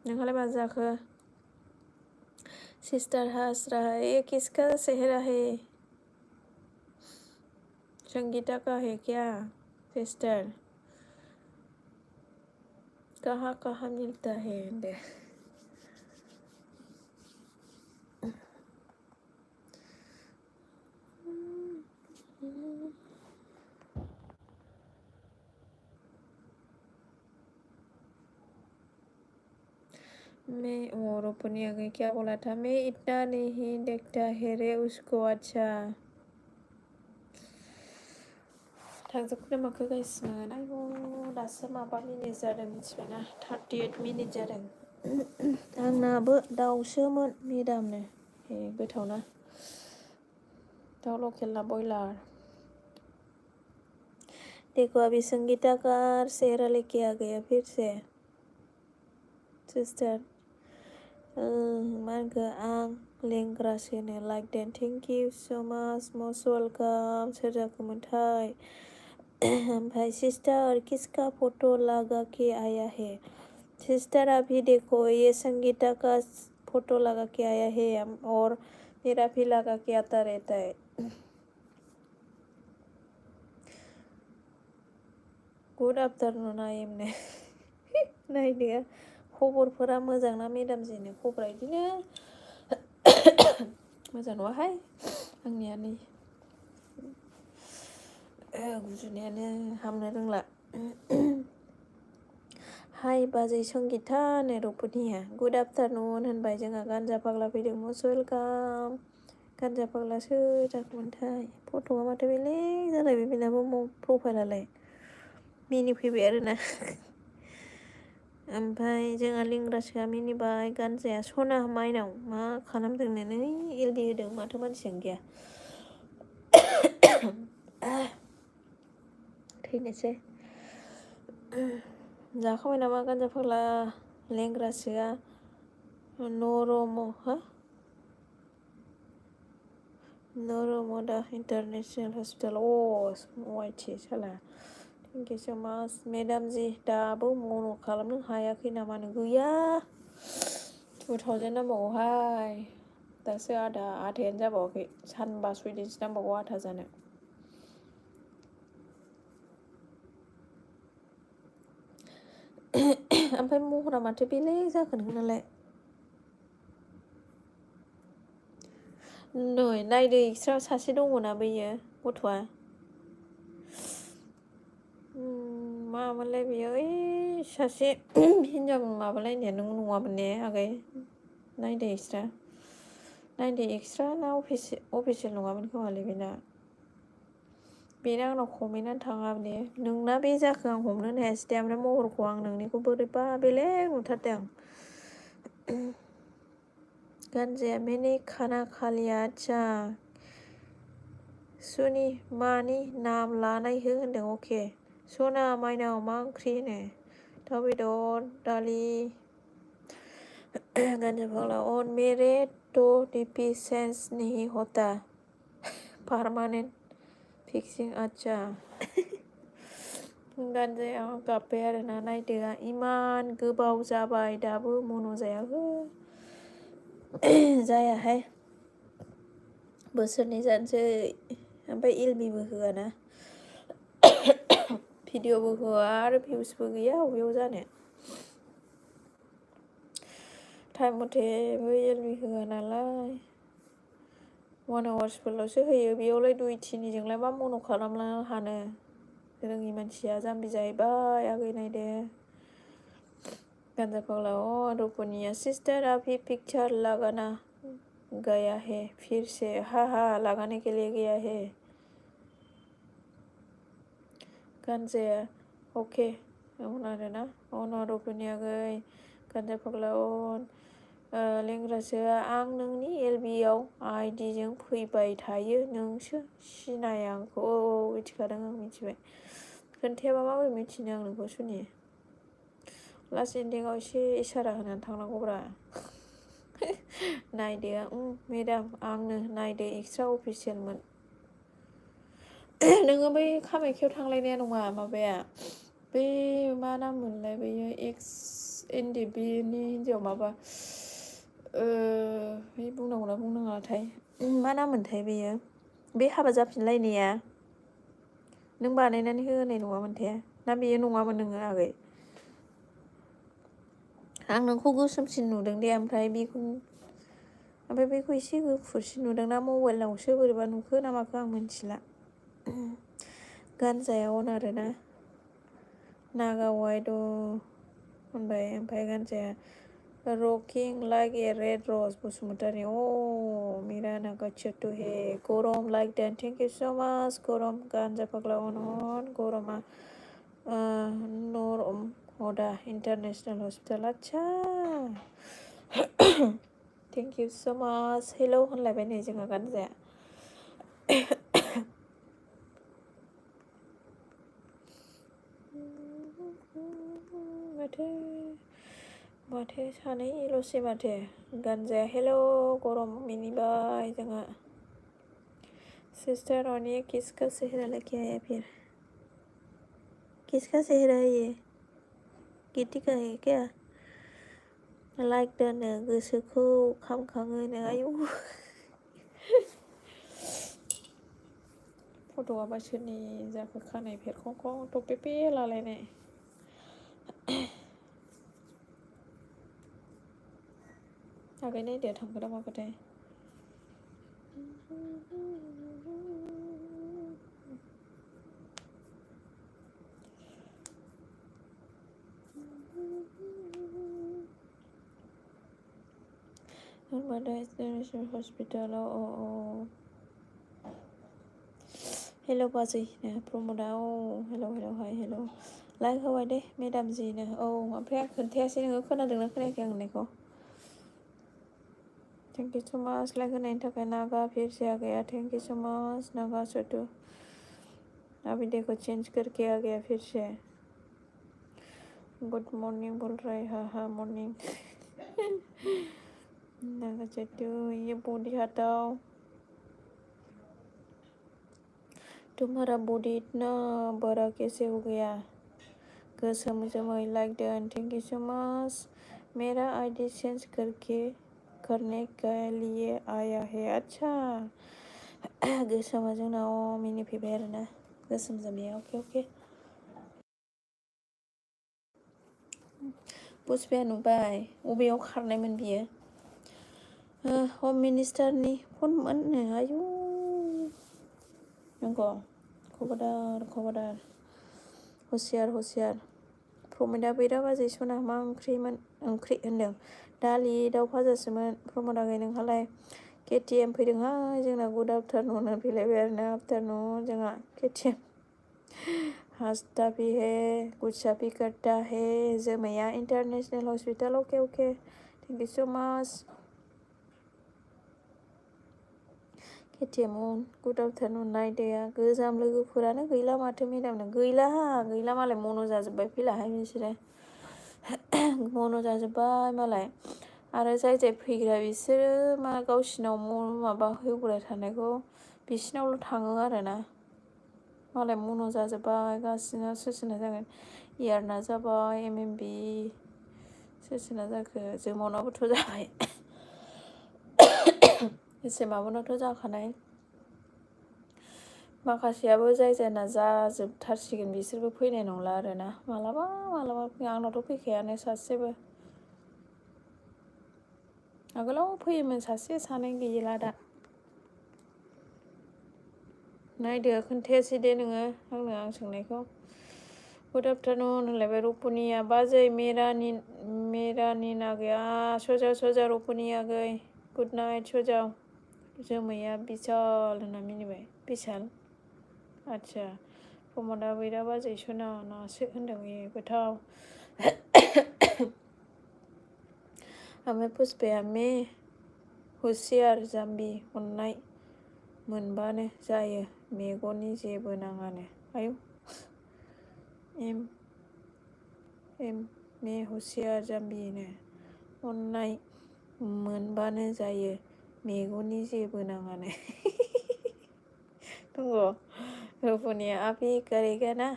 नोंहालाय मा जाखो? सिस्टार हंस रहा है ये किसका चेहरा है? संगीता का है क्या सिस्टर? कहाँ कहाँ मिलता है? मैं और अपनी आगे क्या बोला था? मैं इतना नहीं देखता है रे उसको। अच्छा थांजोबखो माखो गाइसमोन। आयौ दासो माबा मिनिट जादों मिथिबायना, 38 मिनिट जादों। आंनाबो दाउसोमोन मेदामनो। ए गोथावना दाउ लकेल ना बयलार। देखो अभी संगीता का चेहरा लेके आ गया फिर से सिस्टर। मानगो आं लेंग्रासोनो लाइक देन। Thank you so much must welcome. सोर जाखोमोनथाय? भाई सिस्टर किसका फोटो लगा के आया है? सिस्टर अभी देखो ये संगीता का फोटो लगा के आया है और मेरा भी लगा के आता रहता है। गुड आफ्टारनुन आइमनो। नायदो खबरफोरा मोजां ना मेदाम जिनो? खबरा बिदिनो मोजां नङाहाय आंनिया नै गुजुनायानो हामनो रोंला। हाय बाजै संगीता नै रुपनिया गुड आफ्टारनुन होनबाय। जोंहा गानजा फाग्ला फैदों मस्ट वेलकाम। गानजा फाग्ला सोर जाखोमोनथाय? फट'आ माथो बेलेग जालायबाय बेनाबो प्रफाइलालाय मिनिफैबाय आरोना। ओमफ्राय जोंहा लिंग्रासोआ मिनिबाय। गानजाया सना माइनाव मा खालामदोंनो नै एलडि होदों माथो मानसियानो गैया। थैनोसै जाखाबाय नामा गानजा फाग्ला लेंग्रासोआ? नरमदा इन्टारनेसनेल हस्पिटाल वाइटि साला। थेंक इउ सो माच मेदाम जि दाबो मन' खालामनो हायाखै नामा नों? गैया 2000 नांबावगौहाय दासो आधायानो जाबावाखै। सानबा 6 दिनसो नांबावगौ आधा जानो। ओमफ्राय महरा माथो बेलेग जाखो नोंनालाय? नै नायदो एक्सट्रा सासे दङना बैयो गथ'आ। मामोनलाय बेयो? ओइ सासे हिनजाव माबालायनाया नों नङामोन ने आगै? नायदो एक्सट्रा ना अफिसियेल नङामोन खोमालै बेना आंनाव कमेन्टआनो थाङा ने। नोंना बे जाखो आं हमनोनो हायासै दे। ओमफ्राय महरखौ आं नोंनिखौ बोरैबा बेलेग नुथारदों। गानजाया मैंने खाना खा लिया। अच्छा सुनि मानि नाम लानाय हो होनदों। अके सना माइनाव मा ओंख्रि होनो? दाउ बेदर दालि। गानजा फाग्ला ऑन मेरे तो डीपी चेंज नहीं होता परमानेंट फिक्सिं। अच्छा गानजाया गाब्बाय आरोना। नायदो इमान गोबाव जाबाय दाबो मन' जायाखै। जायाहाय बोसोरनै जानोसै। ओमफ्राय एलबिबो होआना भिडिअबो होआ आरो भिउसबो गैया। अबेयाव जानो टाइम मथेबो एलबि होआ नालाय 1 आवार्सफोरल'सो होयो। बेयावलाय 2-3जोंलाय मा मन' खालामनो हानो? रोङि मानसिया जाम्बि जाहैबाय आगै नायदो। गांजा पगला ओ रूपनिया सिस्टर अभी पिक्चर लगाना गया है फिर से हा हा लगाने के लिए गया है गांजाया ओके आरोना अन रूपनिया गई गांजा पगला अन लेंग्रासोआ आं नोंनि एलबिआव आइडिजों फैबाय थायो नोंसो सिनाया आंखौ औ मिथिखादों आं मिथिबाय खोन्थायाबा माबोरै मिथिनो आं नोंखौ सुनि लास्ट एन्डिंआव एसे इसारा होनानै थांनांगौब्रा नायदो मेडाम आंनो नायदो एक्सट्रा अफिसियेलमोन नोङो बै कामाख्याव थांलायनाया नङा माबाया बै मा नाम मोनलाय बैयो एक्स एनडिबिनि हिन्जाव माबा बे बुंनांगौना बुंनाङाथाय मा नाम मोनथाय बेयो बे हाबा जाफिनलायनाया नों बानायनानै होनाय नङामोनथे ना बेयो नङामोन नोङो आगै आं नोंखौ गोसोमसिन नुदों दे ओमफ्राय बेखौ एसे गुफुरसिन नुदों ना मबाइलावसो बोरैबा नुखो ना माखो आं मिन्थिला गानजाया अन आरोना नागा वाइड होनबाय ओमफ्राय गानजाया रकिं लाइक ए रेड रज बसुमतारी मेरा नागा चटु हे गरम लाइक देन थेंक इउ सो माच गरम गानजा फाग्ला अन गरमा नरहदा इन्टारनेसनेल हस्पिटाल आच्छा थेंक इउ सो माच हेलौ होनलायबाय नै जोंहा गानजाया माथो सानैल'सै माथो गानजाया हेलौ गरम मिनिबाय जोंहा सिस्टर और ये किसका चेहरा लेके आया फिर किसका चेहरा है ये किटी का है क्या लाइक दोनो गोसोखौ खामखाङोनो आयौ फट'आबा सोरनि जाखो खानाय फेरखंखं थफेफे लालायनाय आगै नायदो थांगोन ना माखोथाय हस्पिटालाव हेलौ बाजै प्रमदा हेलौ हाय हेलौ लाइक होबाय दे मेडाम जिनो ओमफ्राय आं खोन्थायासै नोङो खोनादोंना खोनायाखै आं होननायखौ थेंक इउ सो माच लाइक होनायनि थाखाय नागा फिर से आ गया थैंक यू सो मच नागा छोटू अभी देखो चेंज करके आ गया फिर से गुड मॉर्निंग बोल रहे हा मॉर्निंग नागा छोटू ये बॉडी हटाओ तुम्हारा बॉडी इतना बड़ा कैसे हो गया गोसोम जमै like Don thank you so much मेरा आईडी चेंज करने के लिए आया है अच्छा गोसोमा जोंनाव मिनि फैबाय आरोना गोसोम जानाया अके पुष्पाया नुबाय अबेयाव खारनायमोन बियो होम मिनिस्टारनि फनमोन आयु नंगौ खबरदार हुसियार प्रमदा बैरा बाजै सना मा ओंख्रि होनदों दालि दाउ भाजासोमोन प्रमदा गै नोंहालाय केटिएम फैदोंहाय जोंना गुड आफ्टारनुन फैलायबाय आरोना आफ्टारनुन जोंहा केटिएम हास्ता भी है गुच्छा भी करता है जोमैया इन्टारनेसनेल हस्पिटाल अके thank you so much KTM good afternoon नायदोया गोजाम लोगोफोरानो गैला माथो मेडामनो गैला मालाय मन' जाजोब्बाय फैलाहाय बिसोरो मन' जाजोब्बाय मालाय आरो जाय फैग्रा बिसोरो मा गावसिनाव माबा होग्रा थानायखौ बिसिनावल' थाङो आरोना मालाय मन' जाजोब्बाय गासिना सोरना जागोन इयारना जाबाय MMB सोरना जाखो जोमावनाबोथ' जाबाय एसे माबानाथ' जाखानाय माखासेयाबो जायना जाजोबथारसिगोन बिसोरबो फैनाय नंला आरोना मालाबा आंनावथ' फैखायानो सासेबो आगोलाव फैयोमोन सासे सानै गैला दा नायदो खोन्थायासै दे नोङो आं सोंनायखौ गुड आफ्टारनुन होनलायबाय रुपुनिया बाजै मेरानि नागैया सजाव रुपुनिया गै गुड नाइट सजाव जोमैया बिसाल होनना मिनिबाय बिसाल आच्छा प्रमदा बैरा बाजै सना नासो होनदों बेयो गोथाव ओमफ्राय पुष्पाया हुसियार जाम्बि अननाय मोनबानो जायो मेगननि जेबो नाङानो आयौ मे हुसियार जाम्बिनो अननाय मोनबानो जायो मेगननि जेबो नाङानो नंगौ रुपुनिया आप ही करेगा ना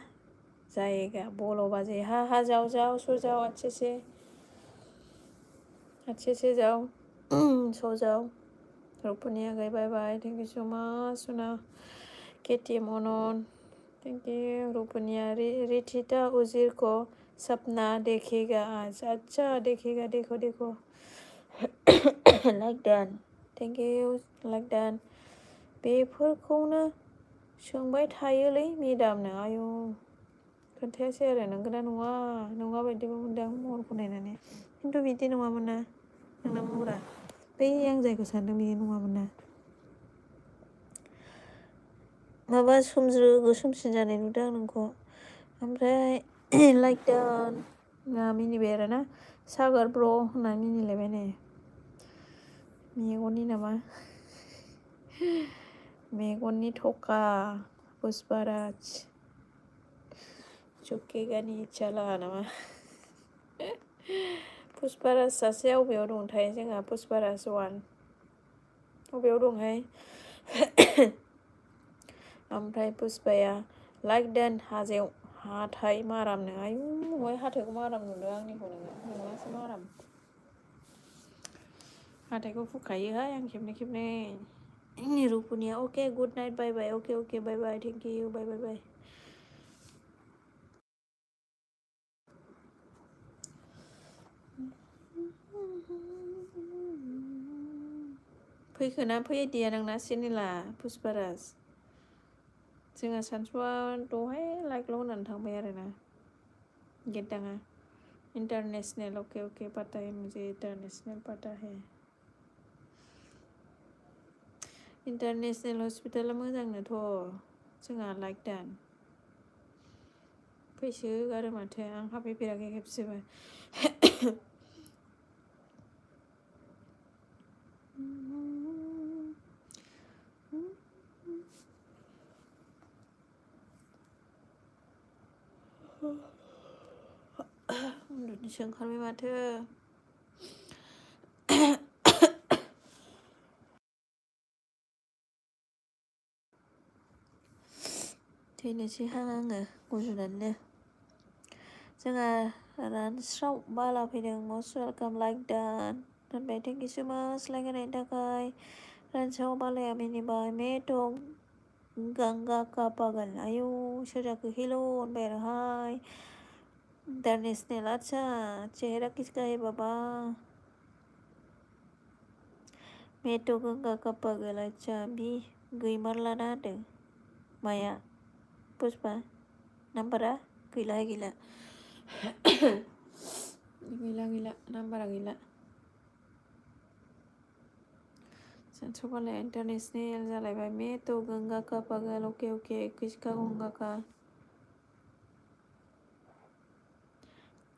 जाएगा बोलो बाजे हा जाओ सो जाओ अच्छे से जाओ सो जाओ रुपुनिया गई bye bye thank you so much सुना केटीएम अनन थैंक यू रुपुनिया रिथिता उजिर को सपना देखेगा आज अच्छा देखेगा देखो लाइक डान थैंक यू लाइक डान बेफोरखौनो सोंबाय थायोलै मेदामनो आयु खोन्थायासै आरो नंगौना नङा बायदिबो मोनदों महरखौ नायनानै खिन्थु बिदि नङामोन ना नोंना महरा बै आं जायखौ सानदों बिदि नङामोन ना माबा सोमज्रो गोसोमसिन जानाय नुदों आं नोंखौ ओमफ्राय लाइक डान मिनिबाय आरो ना सागर ब्र होनना मिनिलायबाय नै मेगननि नामा मेगननि थखा पुष्पाराज चुक्केगानि इच्छाला नामा पुष्पाराज सासे अबेयाव दंथाय जोंहा पुष्पाराज 1 अबेयाव दंहाय ओमफ्राय पुष्पाया लाइक डान हाजेव हाथाय मारामनो आयु बहाय हाथायखौ माराम नुदों आंनिखौ नोंनासो माराम हाथायखौ फुखायोहाय आं खेबनै Rupuniya okay good night bye bye okay bye bye thank you bye bye फैखोना फैदिया नोंना सिनिला पुष्पाराज जोंहा सानसुआ दहाय लाइकल' होनानै थांबाय आरोना गेटदाङा इंटरनेशनल ओके पता है मुझे इंटरनेशनल पता है इंटरनेशनल हस्पिटाला मोजांनोथ' जोंहा लाइक डान फैसो गारो माथो आं हाबफैफेराखै खेबसेबो उन्दुनोसो ओंखारबाय माथो थैनोसैहां आङो गुजुनानैनो जोंहा रानस्राव बाला फैदों मस्ट वेलकाम लाइक डान होनबाय थेंक इउ सो माच लाइक होनायनि थाखाय रानस्राव बालाया मिनिबाय मेथ' गंगा का पागल आयौ सोर जाखो हेल' होनबाय आरो हाय इंटरनेशनल अच्छा चेहरा किसका है बाबा मेथ' गंगा का पागल अच्छा बि गैमारलाना होनदों माया पुष्पा नाम्बारा गैला नाम्बारा गैला सानसुबालाय इंटरनेशनल जालायबाय मेथ' गंगा का पागल ओके किसका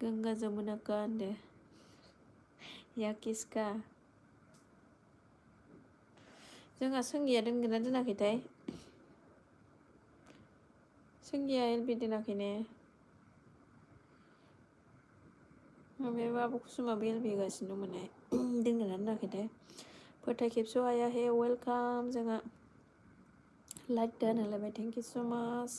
गंगा जमुना का होनदो या किसका जोंहा सोंगिया दोनगोन ना दोनाखैथाय सोंगिया एलबि दोनाखै ने बे बाबु कुसुमाबो एलबि होगासिनो दंमोन ने दोनगोन ना दोनाखैथाय फोथाय खेबस' हाया हे वेलकाम जोंहा लाइक डान होलायबाय थेंक इउ सो माच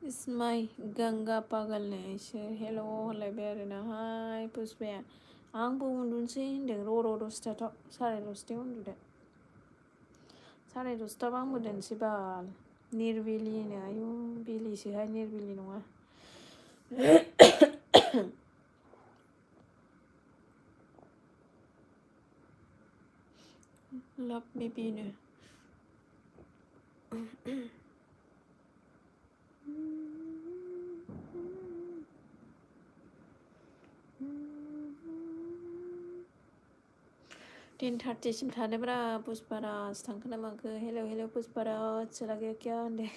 इसमाय गंगा पागलनो इसोर हेल' होनलायबाय आरोना हाय पुष्पाया आंबो उन्दुनोसै होनदों र' 10थाथ' 10:30 उन्दुदो 10:30 आंबो दोनसै बाल निरबिलिनो आयु बिलिसोहाय निरबिलि नङा love baby नो टेन थार्टिसिम थादोब्रा पुष्पाराज थांखो ना माखो हेलौ हेलौ पुष्पाराज चला गया क्या होनदे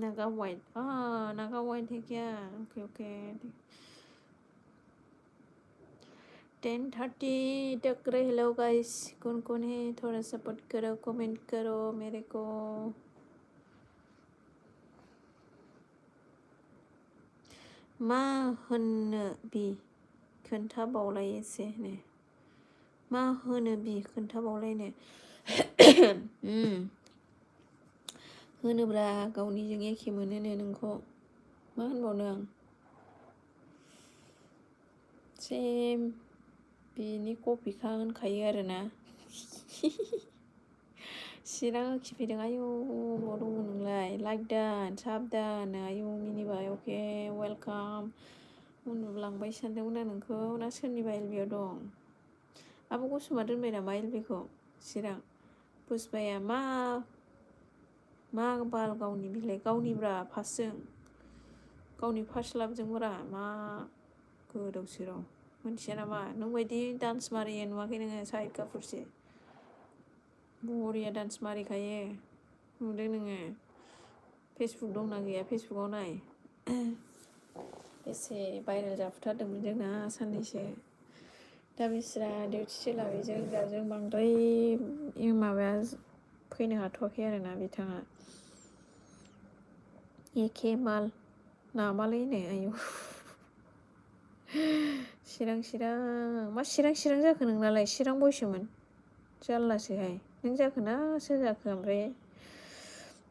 नागा वाइट नागा वाइट है क्या ओके ओके 10:30 तक रह लो गाइस कौन है थोड़ा सपोर्ट करो कमेंट करो मेरे को मा होननो बि खोन्थाबावलाय एसे ने मा होनो बि खोन्थाबावलायनो होनोब्रा गावनिजों एखे मोनोनो नोंखौ मा होनबावनो आं सेम बिनि कपिखा होनखायो आरोना चिरां खिफैदों आयौ बाव दङ नोंलाय लाइक दान साबदान आयौ मिनिबाय अके वेलकाम उन्दुलांबाय सानदोंमोन आं नोंखौ ना सोरनिबा एलबियाव दं आब' गसुमा दोनबाय नामा एलबिखौ चिरां पुष्पाया मा बाल गावनि बिलाइ गावनिब्रा फार्स्टजों गावनि फार्स्ट लाभजोंब्रा मा गोदाव सोराव मोनथिया नामा नों बायदि डान्स मारियो नुवाखै नोङो साहिद कापुरसे बरिया डान्स मारिखायो नुदों नोङो फेसबुक दंना गैया फेसबुकाव नाय एसे भाइरेल जाफुथारदोंमोन जोंना साननैसो दा बिस्रा डिउटि सोलाबैजों जाबजों बांद्राय माबाया फैनो हाथ'वाखै आरोना बिथाङा एखे माल नामालैनो आयौ चिरां मा चिरां जाखो नोंनालाय चिरां बयसोमोन जारलासोहाय नों जाखो ना सोर जाखो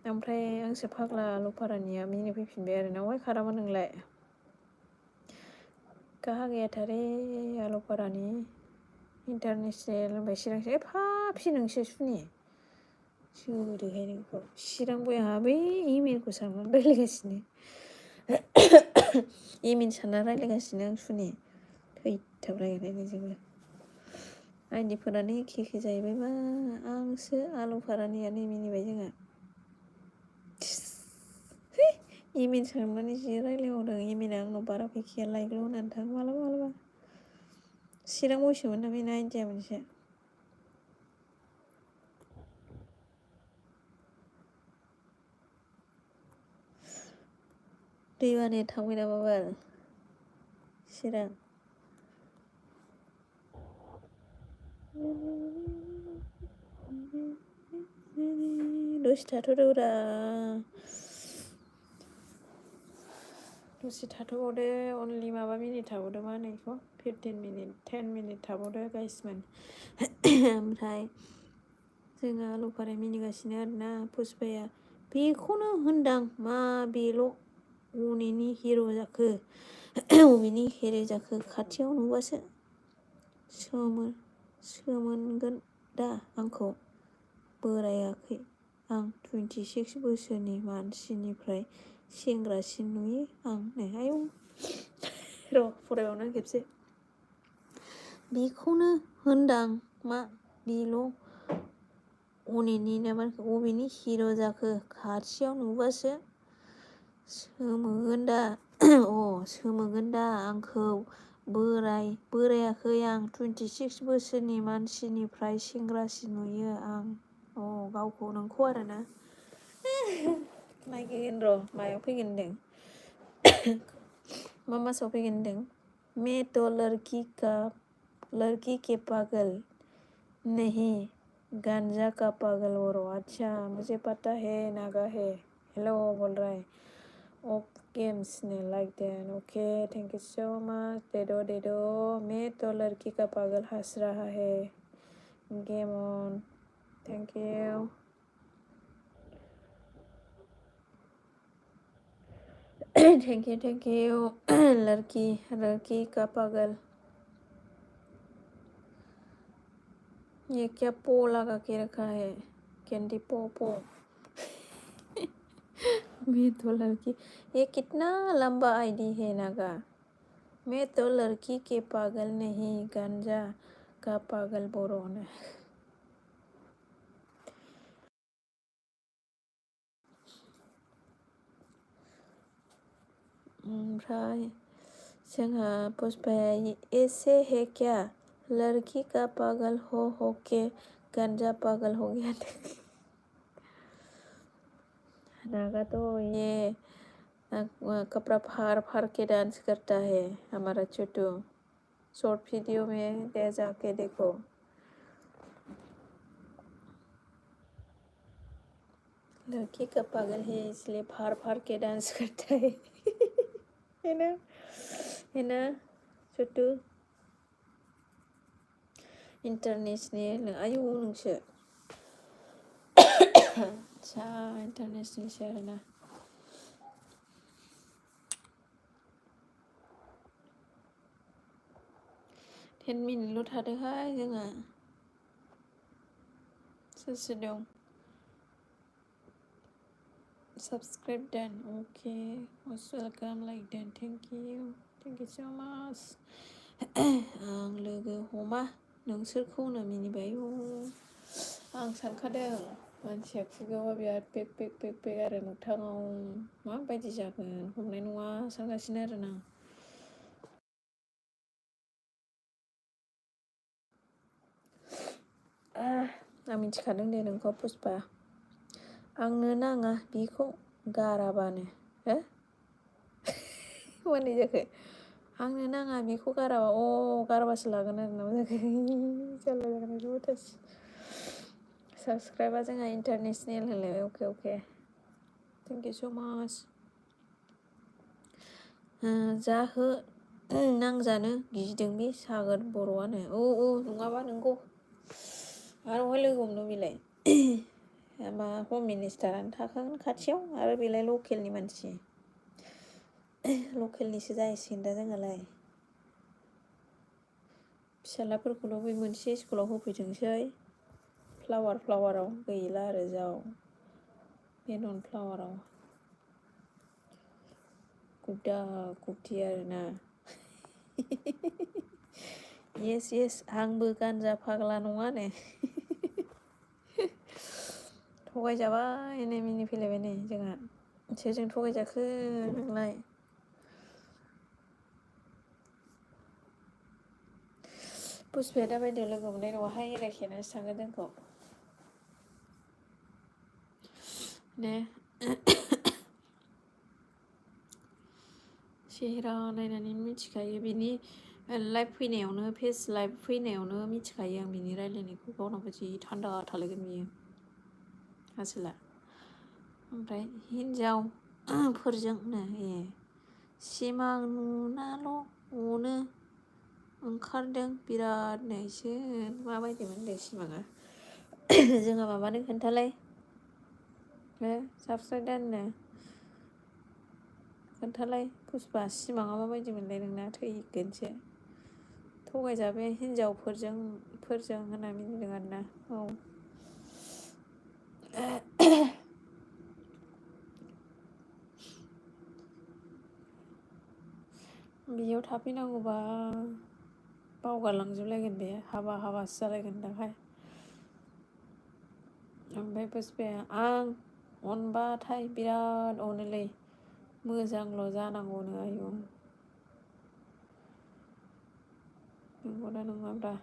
ओमफ्राय आंसो फाग्ला लपारानिया मिनिफैफिनबाय आरो नावहाय खारामोन नोंलाय कहा गया था रे आलपारानि इन्टारनेसनेल ओमफ्राय चिरांसो एफाफि नोंसो सुनि सोदोहाय नोंखौ चिरां बयहा बै इमेलखौ साननानै रायलायगासिनो इमेल सानना रायलायगासिनो आं सुनि थैथाब रायलायनायजोंबो आइदिफोरानो एखे जाहैबाय मा आंसो आलुफारानियानो मिनिबाय जोंहा इमेल साननानै जि रायलायबावदों इमेला आंनाव बारा फैखाया लाइकल' होनानै थाङो मालाबा चिरां बयसोमोन ना बेना आइदिया मोनसे दैबानाया थांबाय नामा बाल चिरां दसे थाथ'दोब्रा दसे थाथ'बावदो अनलि माबा मिनिट थाबावदो मा होनो बेखौ 15 मिनिट 10 मिनिट थाबावदो गाइसमोन ओमफ्राय जोङो आलुफाराया मिनिगासिनो आरोना पुष्पाया बेखौनो होनदां मा बेल' अनेनि हिर' जाखो अबेनि हिर' जाखो खाथियाव नुबासो सोमोनगोन दा आंखौ बोरायाखै आं 26 बोसोरनि मानसिनिफ्राय सेंग्रासिन नुयो आं नै आयौ र' फरायबावनो खेबसे बेखौनो होनदां मा बेल' अनेनि नामा अबेनि हिर' जाखो खाथियाव नुबासो सोमोगोन दा आंखौ बोरायाखै आं 26 बोसोरनि मानसिनिफ्राय सेंग्रासिन नुयो आं गावखौ नोंखौ आरोना नायगोन र' मायाव फैगोन होनदों मा मासाव फैगोन होनदों मैं तो लड़की के पागल नहीं गांजा का पागल बोलो अच्छा मुझे पता है नागा है हेलो बोल रहा है ऑफ गेम्स ने like that okay thank you so much they दो मैं तो लड़की का पागल हंस रहा है game on thank you thank you लड़की का पागल ये क्या पो लगा के रखा है कैंडी पो मैं तो लड़की ये कितना लंबा आईडी है नागा मैं तो लड़की के पागल नहीं गांजा का पागल बर' होनो। ओमफ्राय जोंहा पुष्पाया ऐसे है क्या लड़की का पागल हो के गांजा पागल हो गया। नागा तो ये कपड़ा फाड़ फाड़ के डांस करता है हमारा छोटू। शॉर्ट वीडियो में दे जाके देखो। लड़की का पागल है इसलिए फाड़ फाड़ के डांस करता है। है ना छोटू। इंटरनेशनल आयु नोंसो। आच्छा इंटरनेशनलसो आरोना। 10 मिनिटल' थादोहाय जोंहा। सोर सोर दं? Subscribe dan. Okay, most welcome, like dan. Thank you so much. आं लोगो हमा नोंसोरखौनो मिनिबाय। आं सानखादों मानसिया खुगायावबा बिराद बेक बेक बेक बेक आरो मोगथाङाव माबायदि जागोन हमनाय नङा सानगासिनो आरोना। आं मिथिखादों दे नोंखौ पुष्पा। आंनो नाङा बिखौ गाराबानो। हो माने जाखो आंनो नाङा बिखौ गाराबा गारबासो लागोन आरो ना जाखो। जारला जागोन बुथारसि। साबसक्राइबा जोंहा इन्टारनेशनेल होनलाय। अके थेंक इउ स' माच। जाहो नांजानो गिदों बे सागोर बर'आनो। नङाबा नंगौ आरो बहाय लोगो हमनो बेलाय। मा हम मिनिस्टारानो थाखागोन खाथियाव आरो बेलाय लकेलनि मानसि। लकेलनिसो जाहैसिगोन दा जोंहालाय। फिसालाफोरखौल' बै मोनसे स्कुलाव होफैथोंसै फ्लावाराव गैला आरो जाव बे नन फ्लावाराव गुड्डा गुड्डि आरोना। येस आंबो गानजा फाग्ला नङानो। थगायजाबाय नै मिनिफैलायबाय नै जोंहा। सोरजों थगायजाखो नोंलाय? पुष्पाया दाबायदियाव लोगो मोननाय नङाहाय रायखेनासो थांगोन जोंखौ ने। सेहेरा नायनानै मिथिखायो बिनि लाइभ फैनायावनो फेस लाइभ फैनायावनो मिथिखायो आं बिनि रायलायनायखौ। गावनावबो जि थान्दा थालायगोन बियो आसोला। ओमफ्राय हिन्जावफोरजोंनो सिमां नुनाल' अनो ओंखारदों बिरादनो। इसोर माबायदिमोन होनदों सिमाङा? जोंहा माबानो खोन्थालाय साबस्क्राइब दाननो खोन्थालाय पुष्पा सिमाङा माबायदि मोनलाय नोंना? थैगोनसो। थगायजाबाय हिन्जावफोरजों होनना मिनिदों आरोना। बेयाव थाफैनांगौबा बावगारलांजोबलायगोन बे हाबासो जालायगोन दाहाय। ओमफ्राय पुष्पाया आं अनबाथाय बिराद अनोलै मोजांल' जानांगौनो। आयु नंगौना नङाब्रा?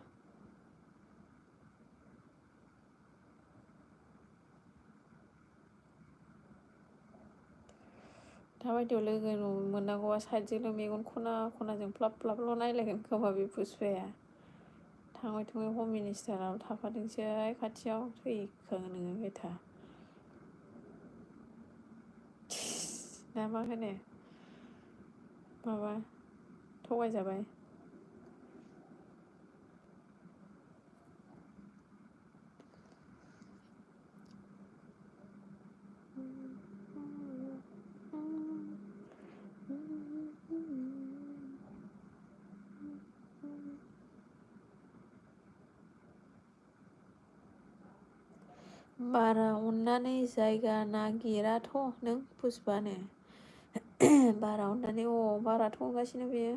दाबायदियाव लोगो मोननांगौबा साइडजोंनो मेगन खना खनाजों फ्लाब फ्लाबल' नायलायगोन खोमा बे पुष्पाया। थांबाय हम मिनिस्टाराव थाफादोंसै खाथियाव। थैखागोन नोङो बेथा ना मा होनो? माबा थगायजाबाय। बारा अननानै जायगा नागिराथ' नों पुष्पानो। बारा अननानै बाराथ' अनगासिनो बेयो।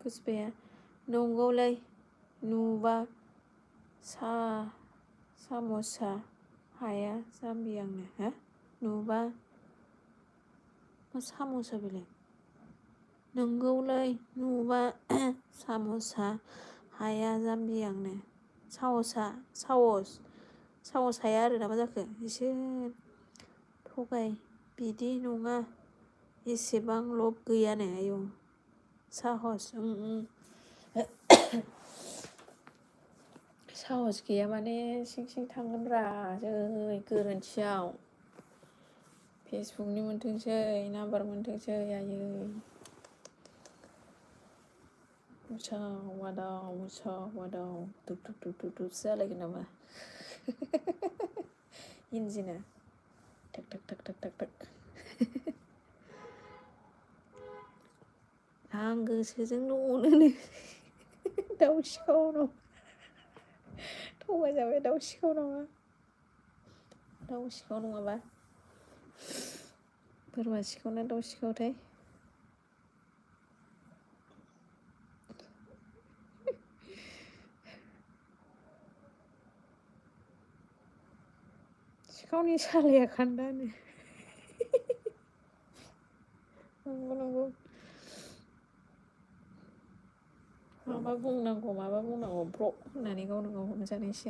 पुष्पाया नंगौलै नुबा साम'सा हाया जाम्बि आंनो हा नुबा मा साम'सा बेलाय नंगौलै नुबा साम'सा हाया जाम्बि आंनो साहस हाया आरो ना मा जाखो इसोर थगाय बिदि नङा एसेबां लब गैयानो आयौ साहस साहस गैया माने सिं सिं थांगोन रा जै गोरोन्थियाव फेसबुकनि मोनथोंसै नाम्बार मोनथोंसै आयै उसाव दुब जालायगोन नामा इन्जिना टाक आं गोसोजोंल' अनोनो दाउ सिखावनाव थगायजाबाय दाउ सिखाव नङाबा बोरमा सिखावना दाउ सिखावथाय सिखावनि सालाया खान्दानो नंगौ माबा बुंनांगौ ब्र' होननानै गावनो गाव हमजानायसो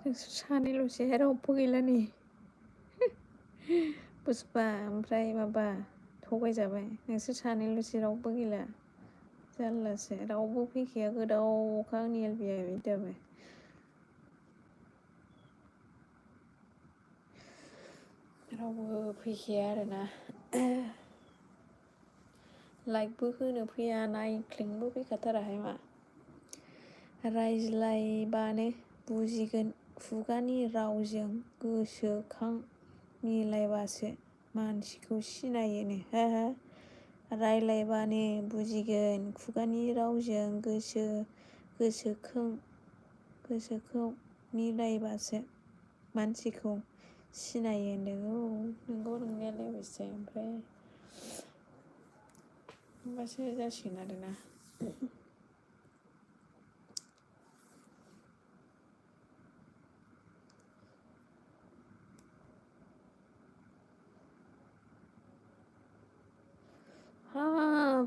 नोंसोर सानैल'सै रावबो गैला नै पुष्पा ओमफ्राय माबा थगायजाबाय नोंसोर सानैल'सै रावबो गैला जारलासो रावबो फैखाया गोदावखा आंनि एलबिया बिदि जाबाय रावबो फैखाया आरोना लाइकबो होनो फैया नायख्लेंबो फैखाथाराहाय मा रायज्लायबानो बुजिगोन खुगानि रावजों गोसोखां मिलायबासो मानसिखौ सिनायोनो रायज्लायबानो बुजिगोन खुगानि रावजों गोसोखौ मिलायबासो मानसिखौ सिनायो होनदों नंगौ नंनायालाय अबयसे ओमफ्राय होमबासो जासिगोन आरोना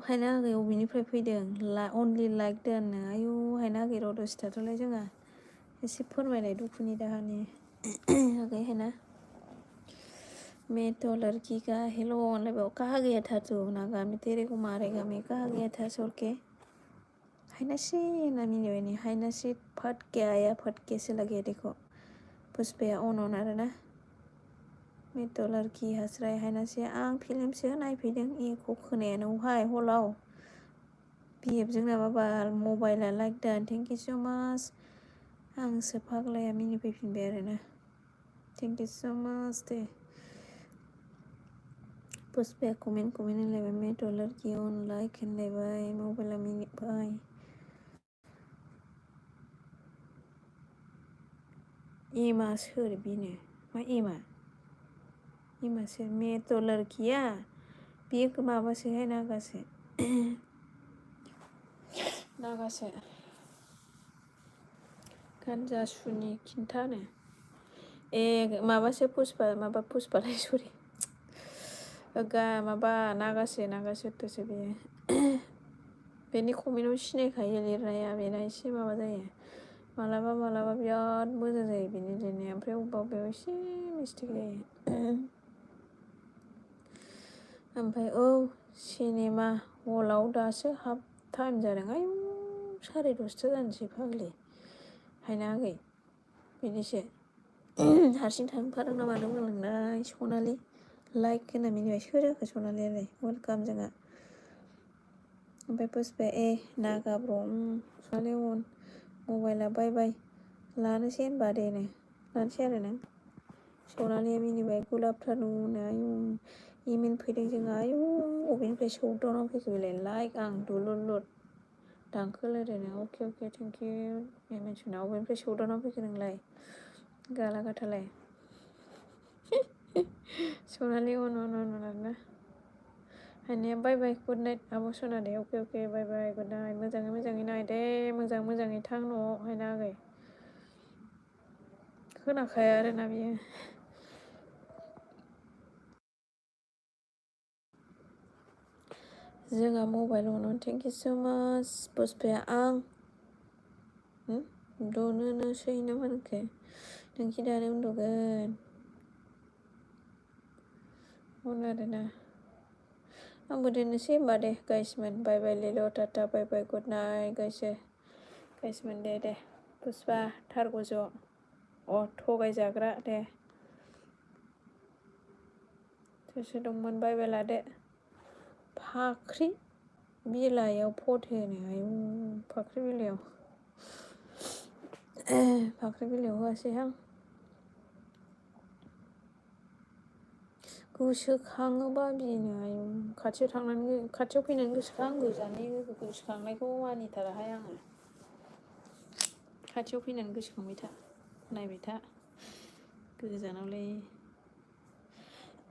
हायनागै अबेनिफ्राय फैदों अनलि लाइक दोननो आयु हायनागै र' दसे थाथ'लाय जोंहा एसे फोरमायलाय दुखुनि दाहानि आगै है ना मैं तो लड़की का हेलो ऑनलाइन कहा गया था तू नागामी तेरे को मारेगा मैं कहा गया था छोड़ के हायनासी नानी ने हायनासी फट के आया फटके से लगे देखो पुष्पाया अन आरो ना मैं तो लड़की हास्राय हायनासी आं फिल्मसो नायफैदों एखौ खोनायानोहाय हलाव बिहेबजों नामाबा मबाइला लाइक दान थेंक इउ सो माच आंसो फाग्लाया मिनिफैफिनबाय आरोना थेंक इउ सो माच दे पुष्पाया कमेन्ट होनलायबाय मैं तो लड़की अन लाइक होनलायबाय मबाइला मिनिबाय एमा सोर बेनो मा एमा सोर मैं तो लड़किया बेयो माबासोहाय नागासो गानजा सुनि खिन्थानो माबासो पुष्पालाय सरि माबा नागासोथोसो बेयो बेनि कमेन्टआव सिनायखायो लिरनाया बेना एसे माबा जायो मालाबा बिराद मोजां जायो बेनि लिरनाया ओमफ्राय अबेबा एसे मिस्टेक जायो ओमफ्राय सिनेमा हलाव दासो हाफ टाइम जादों आयु 10:30 जानोसै फाग्लि हायनागै बिदिसो हारसिं थांफादों ना मादों बुंलांनाय सनालि लाइक होना मिनिबाय सोर जाखो सनालियालाय वेलकाम जोंहा ओमफ्राय पुष्पाया नागा ब्र सनालि अन मबाइला बाय लानोसै होनबा दे लानोसै आरो नों सनालिया मिनिबाय गुड आफ्टारनुन आयु इमेल फैदों जोंहा आयु अबेनिफ्राय सौदावनानै फैखो बेलाय लाइक आं दुलुर दांखोलायदों अके थेंक इउ मिन्थिना अबेनिफ्राय सौदावनानै फैखो नोंलाय गाला गाथालाय सनालि अन आरोना हानिया बाय बाय गुड नाइट आब' सना दे अके बाय बाय गुड नाइट मोजाङै नाय दे मोजाङै थां न'आव हायना आगै खोनाखाया आरोना बियो जोंहा mobile on thank you so' माच पुष्पाया आं उन्दुनोसै ना मा होनखो नोंखि दानो उन्दुगोन अन आरोना आंबो दोननोसै होमबा दे गाइसमोन बाय बाय लिल' tata bye bye good night गाइसमोन दे पुष्पा थारग'ज' थगायजाग्रा दे सोर दंमोन बाय बाय लादो फाख्रि बिलाइयाव फट होनो आयौ फाख्रि बिलाइयाव होआसैहां गोसोखाङोबा बिनो आयौ खाथियाव फैनानै गोसोखां गोसोखांनायखौ मानिथाराहाय आङो खाथियाव फैनानै गोसोखांबाय था नायबाय था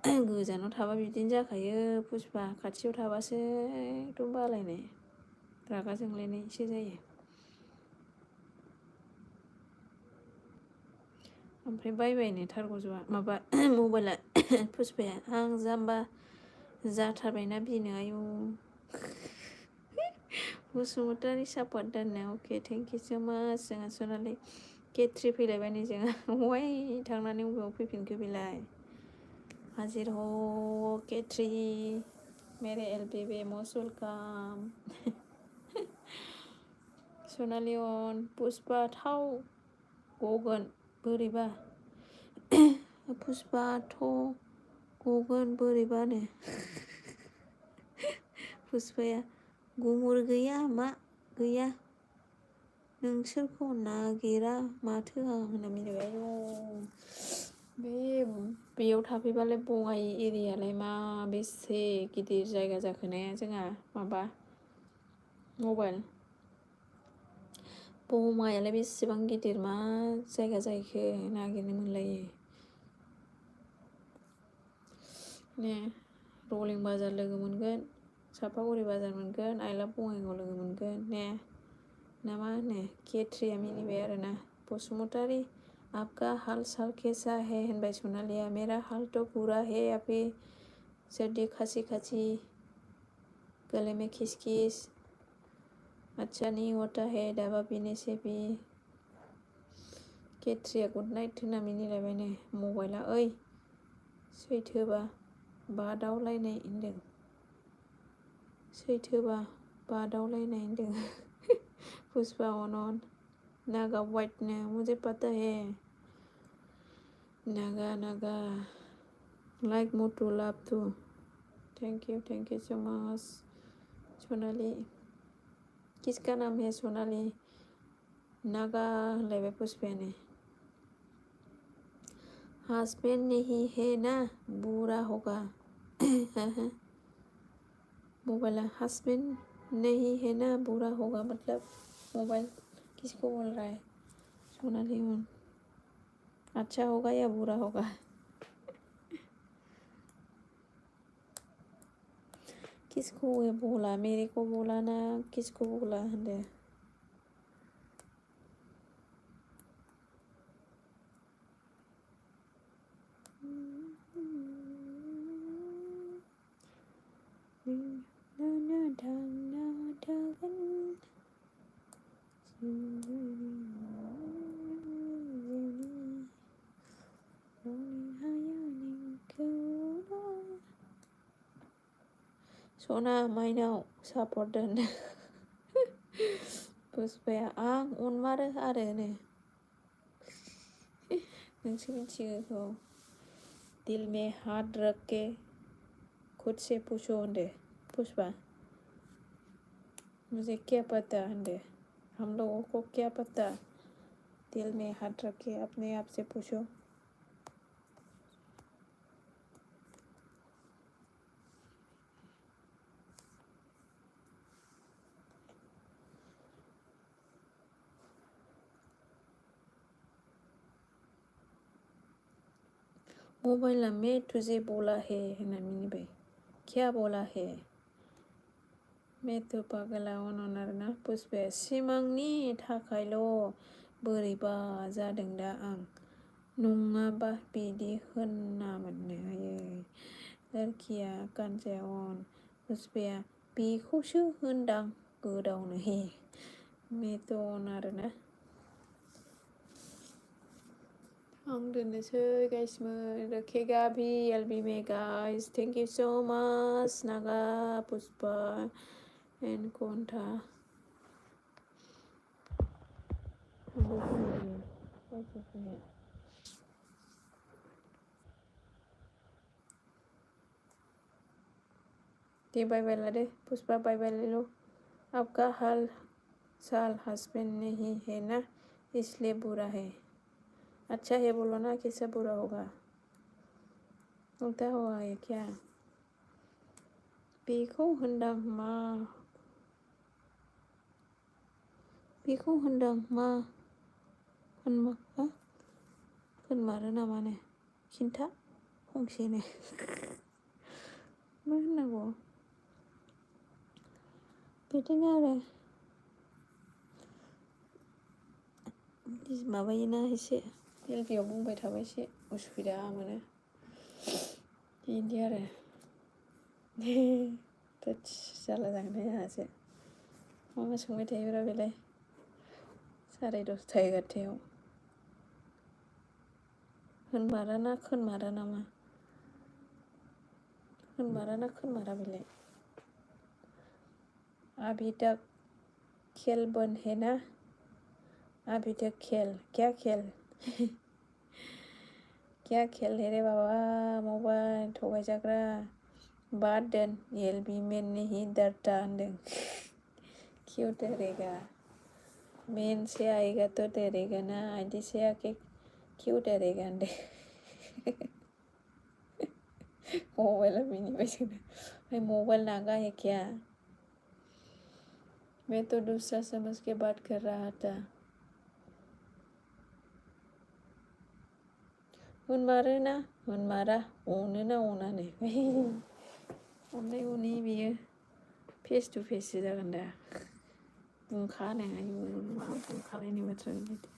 गोजानाव थाबा बिदिनो जाखायो पुष्पा खाथियाव थाबासो एकदम बालायनाय रागा जोंलायनायसो जायो ओमफ्राय बायबायनो थारग'ज'आ माबा मबाइला पुष्पाया आं जाम्बा जाथारबायना बिनो आयौ बसुमतारी सापर्ट दाननो अके थेंक इउ स' माच जोंहा सनालि केट्रि फैलायबाय नै जोंहा अहाय थांनानै बबेयाव फैफिनखो बेलाय हाजिर हो केट्रि मेरे एलबेबे मस्ट वेलकाम सनालि अन पुष्पा थाव गगोन बोरैबा पुष्पाथ' गगोन बोरैबानो पुष्पाया गुमुर गैया मा गैया नोंसोरखौ नागिरा माथो आं होनना मिनिबाय बेयाव थाफैबालाय बङाइ एरियालाय मा बेसे गिदिर जायगा जाखोनाया जोंहा माबा मबाइल बङाइयालाय बेसेबां गिदिर मा जायगा जाहैखो नागिरनो मोनलायो ने रलिं बाजार लोगो मोनगोन सापागुरि बाजार मोनगोन आइलाब बङाइगाव लोगो मोनगोन ने ना मा होनो केट्रिया मिनिबाय आरोना बसुमतारी आपका हाल साल कैसा है होनबाय सनालिया मेरा हाल तो बुरा है अभी सर्दी खांसी गले में खिसखिस अच्छा नहीं होता है दवा पीने से भी केट्रिया गुड नाइट होनना मिनिलायबायनो मबाइला ओइ सैथोबा बादावलायनाय होनदों पुष्पा अन नागा वाइटनो मुझे पता है नागा लाइक मोटू लाभ टू thank you so much Sonali किसका नाम है सोनाली नागा होनलायबाय पुष्पायानो हस्बैंड नहीं है ना बुरा होगा मोबाइल हस्बैंड नहीं है ना बुरा होगा मतलब मोबाइल किसको बोल रहा है सोनाली अच्छा होगा या बुरा होगा किसको बोला मेरे को बोला ना किसको बोला होनदो सना माइनाव सापर्ट दोन पुष्पाया आं अनमारो आरो नोंसो मिथिगौ दिल में हाथ रख के खुद से पूछो होनदो पुष्पा मुझे क्या पता होनदो हम लोगों को क्या पता दिल में हाथ रख के अपने आप से पूछो मबाइला में तुझे बोला है होननानै मिनिबाय क्या बोला है मैं तो पागला अनन आरोना पुष्पाया सिमांनि थाखायल' बोरैबा जादों दा आं नङाबा बिदि होनामोननो हायो लड़किया कानजायावन पुष्पाया बेखौसो होनदां गोदावनो हे मैं तो अन आरोना आं दोननोसै गाइसमोन रखेगा भी एलबी में guys thank you so much Naga Pushpa and कोंथा दे बाय बाय ला दे पुष्पा बाय बाय ले लो आपका हाल साल हस्बैंड नहीं है ना इसलिए बुरा है अच्छा है बोलो ना कैसे बुरा होगा उल्टा हुआ है क्या बेखौ होनदां मा बेखौ होनदां मा होनमारो नामानो खिन्था फंसेनो मा होननांगौ बिदिनो आरो माबायोना एसे एलबियाव बुंबाय थाबा एसे उसुबिदा मोनो बिदि आरो जाला जागोन आंहासो मा संबाय थायोब्रा बेलाय 10:30 11:00 होनमारा ना खोनमारा नामा होनमारा ना खोनमारा बेलाय अभी तक खेल बन है ना अभी तक खेल क्या खेल क्या खेल है रे बाबा मबाइल थगायजाग्रा बाद दोन एलबी मेन नहीं डरता होनदों क्यों डरेगा मेन से आएगा तो डरेगा ना आईडी से आके क्यों डरेगा होनदों मोबाइल मिनिबाय जोंना मोबाइल नागा है क्या मैं तो दूसरा समझ के बात कर रहा था होनमारो ना होनमारा अनो ना अनानो अननाय अनि बेयो फेस टु फेस जागोन दा बुंखानो बुंखालायनाय बाथ्रा बिदि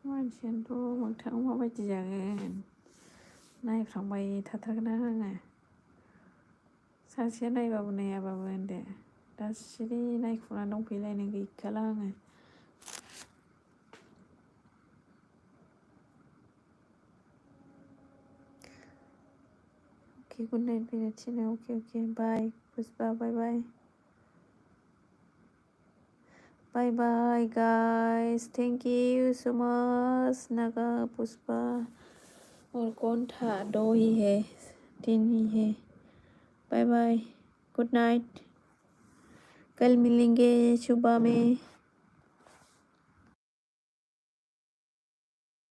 मानसियानोथ' मोगथाङाव माबायदि जागोन नायफ्लांबाय थाथारगोन आङो सासेया नायबाबो नायाबाबो होनदो दा सिरि नायखुना दंफैलायनो गैखाला आङो ओके गुड नाइट बेराथिनो okay bye Pushpa bye bye bye bye guys thank you so much Naga Pushpa और कौन था 2 ही है 3 ही है बाय बाय गुड नाइट कल मिलेंगे सुबह में